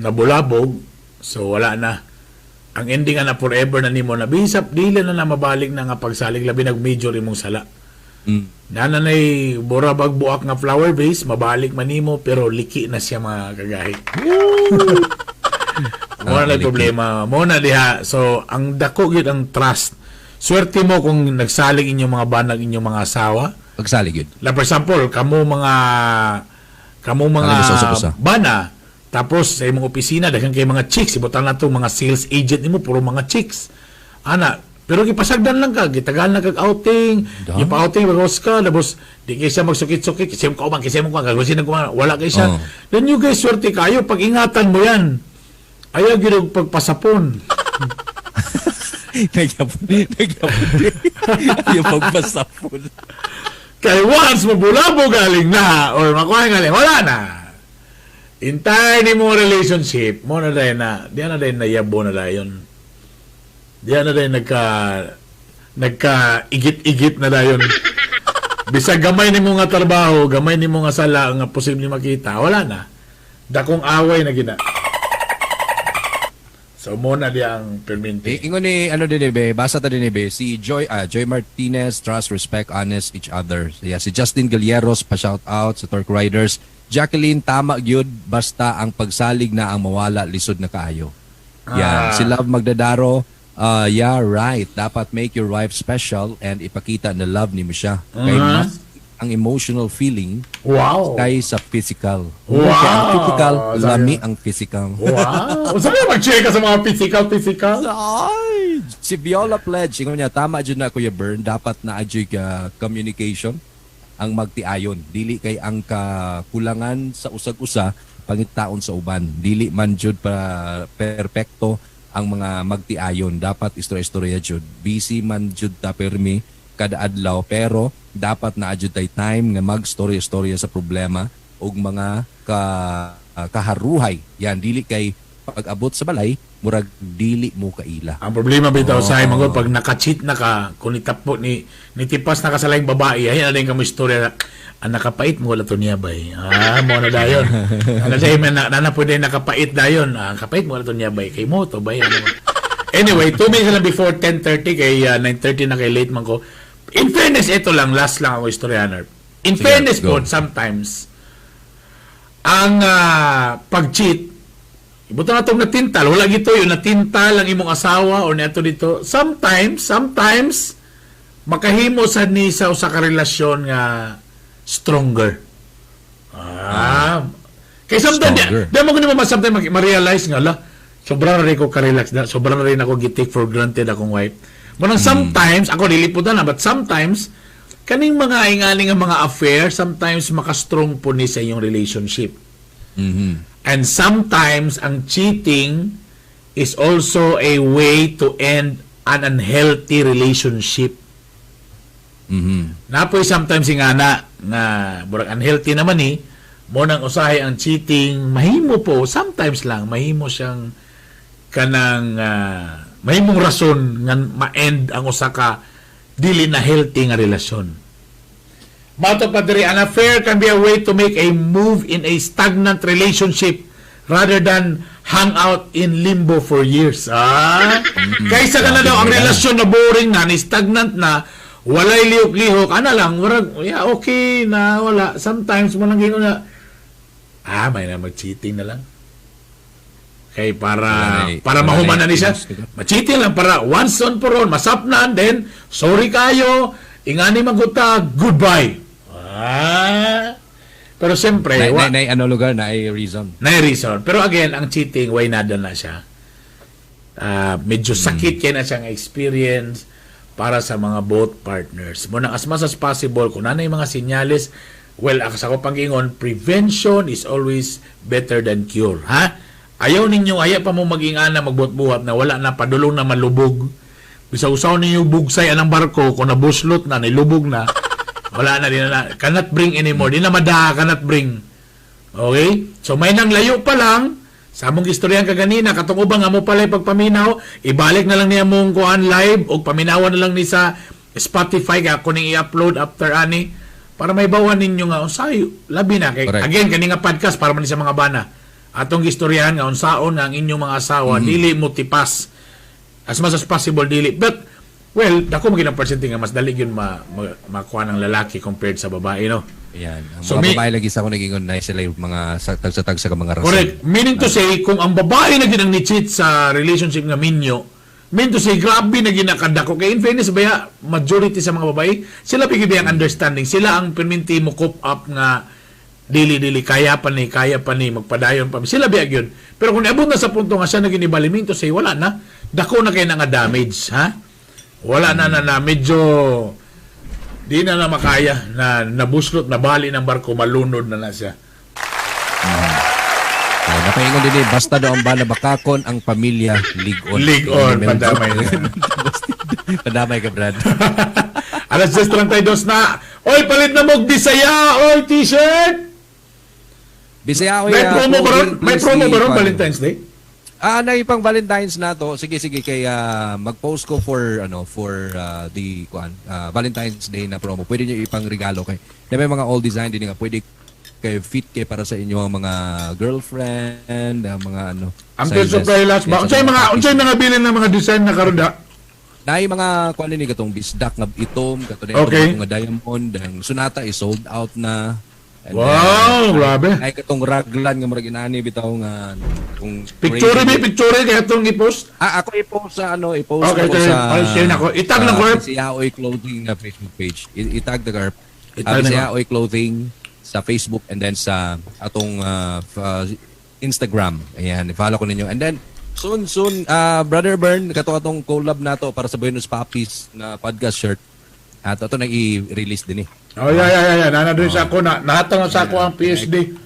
nabulabog, so wala na. Ang ending nga na forever na nimo na bisap dili na na mabalik na nga pagsalig labi nag major imong sala. Nananay borabag buak nga flower vase, mabalik man nimo pero liki na siya mga kagahi. Mo na Liki. problema. Mo na diha. So ang dako gyud ang trust. Swerte mo kung nagsalig inyong mga banag inyong mga asawa. Pagsalig yun. La for example, kamo mga Alam mo, sa usa-usa. bana tapos sa imong opisina daghan kay mga chicks, ibutang na to mga sales agent nimo puro mga chicks. Ana, pero gipasagdan lang ka, gitagaan lang kag outing, gipa-outing bagos ka, tapos di kay siya magsukit-sukit, kasi mo kauban, kasi mo kuan, kasi mo kuan, wala kay siya. Oh. Then you guys swerte kayo pag-ingatan mo yan. Ayaw gyud og pagpasapon. Nagyapon. Nagyapon. Yung pagpasapon. Kay once mabulabo galing na or makuha galing, wala na. Entire ni mo relationship, mo na dahil na, di na dahil nayabo na dayon. Di na dahil nagka igit-igit na dayon. Bisag gamay ni mo nga trabaho, gamay ni mo nga sala nga posible makita, wala na. Dakong away na gina. So mo na di ang perminti. Ingon ni ano din eh, be, basa ta din eh, be, si Joy Joy Martinez, trust, respect, honest each other. Yeah, si Justin Galleros pa shout out sa Torque Riders. Jacqueline tama gyud basta ang pagsalig na ang mawala lisod na kaayo. Yeah, si Love Magdadaro, yeah, right. Dapat make your wife special and ipakita na love nimo siya. Kay mas ang emotional feeling Wow. kay sa physical. Wow. Kay ang physical, Sabi- lami ang physical. Wow. Unsa ka mag-check ka sa mga physical physical? Ay, si Viola Pledge, ingon niya, tama dyan na Kuya Bern, dapat na adyoy ka communication ang magtiayon. Dili kay ang kakulangan sa usag-usa pangitaon sa uban. Dili man jud pa perpekto ang mga magtiayon. Dapat istorya-istorya jud. Busy man jud ta permi kada adlaw pero dapat na adyoy tay time nga magstorya-istorya sa problema ug mga kaharuhay. Yan dili kay Pag abot sa balay, murag dili mo kaila. Ang problema bitaw sa mga pag naka-cheat na ka, kung nitapo ni nitipas na ka sa laing babae, ay na din kamo istorya na, ang nakapait mo wala to niya bay. Ah, mo na dayon. Ano dayon na na, na pwede nakapait dayon. Ah, kapait mo wala to niya bay kay mo to bay. Ano. Anyway, 2 minutes lang before 10:30 kay 9:30 na kay late man ko. In fairness, ito lang last lang ako istorya. In Sige, fairness go. po, sometimes ang pag-cheat. Ibuto na itong natintal. Wala gito yun. Natintal ang imong asawa o neto dito. Sometimes, makahimo sa ni sa usa ka relasyon nga stronger. Ah. Kay sometimes, Stronger. di mo kuno mo sometimes ma-realize nga, ala, sobra na rin ko ka-relax na, sobra na rin ako gi-take for granted akong wife. Manang sometimes, ako dili po na, but sometimes, kaning mga ingani nga mga affair, sometimes maka-strong po ni sa inyong relationship. And sometimes, ang cheating is also a way to end an unhealthy relationship. Napoy sometimes nga na nga burag unhealthy naman eh mo nang usahay ang cheating mahimo po sometimes lang mahimo siyang kanang mahimong rason nga ma-end ang usa ka dili na healthy nga relasyon. Mato pa diri, an affair can be a way to make a move in a stagnant relationship rather than hang out in limbo for years. Ah, kaysa ka na daw ang relasyon na boring na, ni stagnant na, walay lihok-lihok, ana lang, murag, yeah, okay na, wala. Sometimes, mo lang gingon na, ah, may na mag-cheating na lang. Kay para para wala mahuman na na ni siya. excuse. Ma-cheating lang para once on for all, masapnan, then sorry kayo, ingani maguta, goodbye. Ah. Pero siyempre, Na, na, na, ano lugar na ay reason. na reason. Pero again, ang cheating, way nada na siya. Ah, medyo sakit kay na siyang experience para sa mga both partners. Muna as much as possible, kung ano yung mga sinyales, well, ako sa ko pag-ingon, prevention is always better than cure. Ha? Ayaw ninyo, ayaw pa mo maging ana, magbuhat-buhat na wala na, padulong na malubog. Bisag usaw ninyo bugsay anang barko, kung nabuslot na, nilubog na, wala na, di na, cannot bring anymore. Di na mada, cannot bring. Okay? So may nang layo pa lang, sa among istoryahan kaganina, katong ubang amo pala pagpaminaw, ibalik na lang niya mong kuan live o paminawan na lang ni sa Spotify kaya ako ning i-upload after ani para may bawan ninyo nga unsay labi na kay Correct. again kani nga podcast para man ni sa mga bana. Atong gistoryahan nga unsaon nga ang inyong mga asawa dili mo tipas as much as possible dili, but well, dako man gyud ang percentage nga mas dali gyud makuha ng lalaki compared sa babae, no? Ayan. Ang So, mga babae lagi sa ako naging na sila yung mga sa tagsa-tagsa ka mga rason. Correct. Meaning to say, kung ang babae na gyud ang ni-cheat sa relationship nga minyo, mean to say, grabe na ginakadako. Kaya in fairness, baya, majority sa mga babae, sila pigi ang understanding. Sila ang perminti mo cope up nga dili dili kaya pa ni magpadayon pa. Sila biya gyud. Pero kung niabot na sa punto nga siya na ginibali, mean to say, wala na. Dako na kay na nga damage, ha? Wala na na na medyo di na na makaya na nabuslot na bali ng barko, malunod na na siya. Oh, napaingon din eh, basta daw ang bana bakakon ang pamilya lig-on. Lig-on, padamay. Padamay ka, Brad. Alas 10:32 na. Oy, palit na mo Bisaya! Oy, t-shirt! Bisaya ko May promo ba ron? May promo ba ron Valentine's Day? Ah, na pang Valentine's na to. Sige, sige kay mag-post ko for ano for the kuan Valentine's Day na promo. Pwede niyo ipang regalo kay. Na may mga all design din nga pwede kay fit kay para sa inyo ang mga girlfriend, ang mga ano. Ang sizes. supply last ba? Kaya sa Unsay mga unsay mga bilin ng mga design na karon da? Naay mga kuan ni katong bisdak nga itom, kato na nga diamond, ang Sonata is sold out na. And Wow, then, grabe. Ay katong raglan nga murag inani bitaw nga kung Picture mi, picture kaya itong i-post. Ah, ako i-post sa ano, i-post Okay, ako okay. sa Ay, share na ko. I-tag lang ko, Herb. Si Yaoy Clothing na Facebook page. I-tag na Herb. I-tag na Si ko. Yaoy Clothing sa Facebook and then sa atong Instagram. Ayan, i-follow ko ninyo. And then soon soon Brother Bern, kato atong collab nato para sa Buenos Papis na podcast shirt. At ato nang i-release din eh. Oh, yeah. Nana doon sa ako na nahatag na sa ako ang PSD.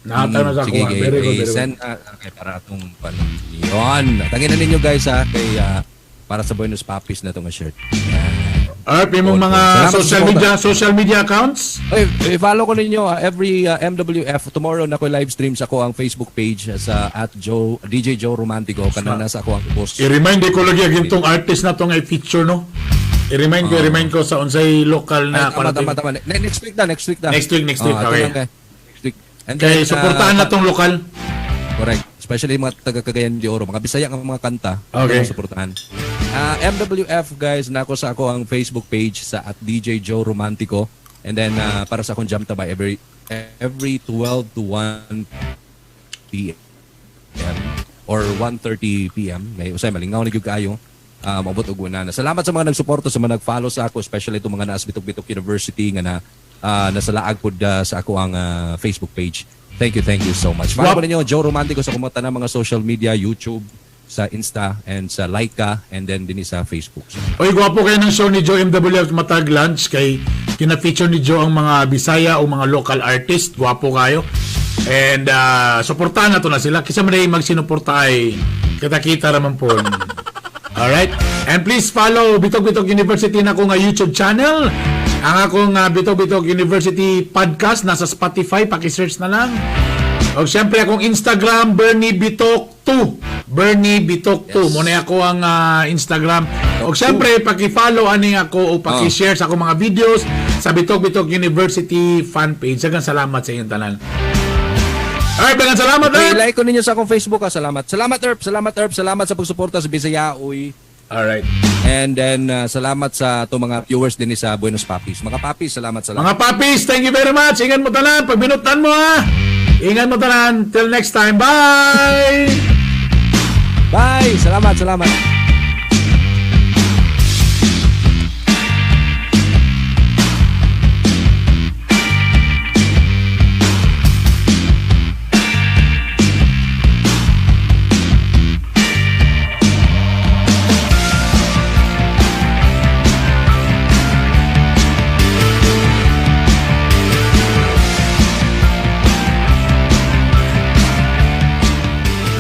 Nahatag na sa ako. Sige, ah. kay, Very good, very good. send okay, para atong ano, yun. Tangin na ninyo guys ha kay para sa Buenos Papis na itong shirt. Ayan. Alright, imong Cool, mga cool. Salamat sa social suporta. media social media accounts. Oy, i-follow ko ninyo every MWF tomorrow na ko live stream sa ako ang Facebook page sa @JoeDJJoeRomantico kanang nasa ako ang post. I-remind ko lagi ang tong artist na tong i-feature, no? I-remind ko sa unsay local na Ay, tama, tama, tama. Next week na, next week na. Next week, next week, Oh, ato okay. lang kay. Next week. And Kay then, suportahan na tong lokal. Correct. Especially yung mga taga Cagayan de Oro, mga Bisaya nga mga kanta. Okay. Mga suportahan. MWF guys, nako sa ako ang Facebook page sa @DJJoeRomantico. And then para sa akong jam tabay every 12 to 1 p.m. or 1:30 p.m. May usay malingaw ni gyud kaayo. Maabot og una na. Salamat sa mga nagsuporta, sa mga nag-follow sa ako, especially itong mga naas Bitok-Bitok University nga na nasa laag pod sa ako ang Facebook page. Thank you so much. Follow ko ninyo Joe Romantico sa kumata ng mga social media, YouTube, sa Insta, and sa Laika, and then din sa Facebook. So, Oy, gwapo kayo ng show ni Joe MWF matag lunch kay kina-feature ni Joe ang mga Bisaya o mga local artist. Gwapo kayo. And suportahan na to na sila. Kisa man ay magsinuporta ay kita-kita raman po. Alright? And please follow Bitog Bitog University na akong YouTube channel. Ang akong Bitog Bitog University podcast nasa Spotify. Paki-search na lang. O siyempre akong Instagram, Bernie Bitok 2. Bernie Bitok 2. Yes. Muna ako ang Instagram. O siyempre, paki-follow ani ako o paki-share sa akong mga videos sa Bitok Bitok University fan page. Daghang salamat sa inyong tanan. Alright, daghang salamat. Okay, Erp. like ko ninyo sa akong Facebook. Ha. Salamat. Salamat, Erp. Salamat, Erp. Salamat sa pagsuporta sa Bisaya. Uy. Alright. And then, salamat sa itong mga viewers din sa Buenos Papis. Mga papis, salamat, salamat. Mga papis, thank you very much. Ingat mo tanan. Pag binutan mo ha. Ingat mo tanan. Till next time. Bye! Bye! Salamat, salamat.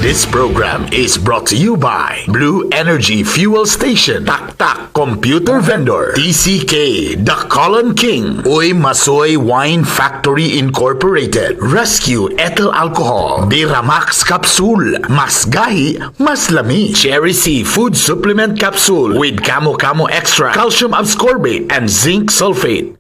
This program is brought to you by Blue Energy Fuel Station, Tak Tak Computer Vendor, TCK, The Colon King, Uy Masoy Wine Factory Incorporated, Rescue Ethyl Alcohol, Diramax Capsule, Mas Gahi, Mas Lami, Cherry C Food Supplement Capsule with Camo Camo Extra, Calcium Ascorbate, and Zinc Sulfate.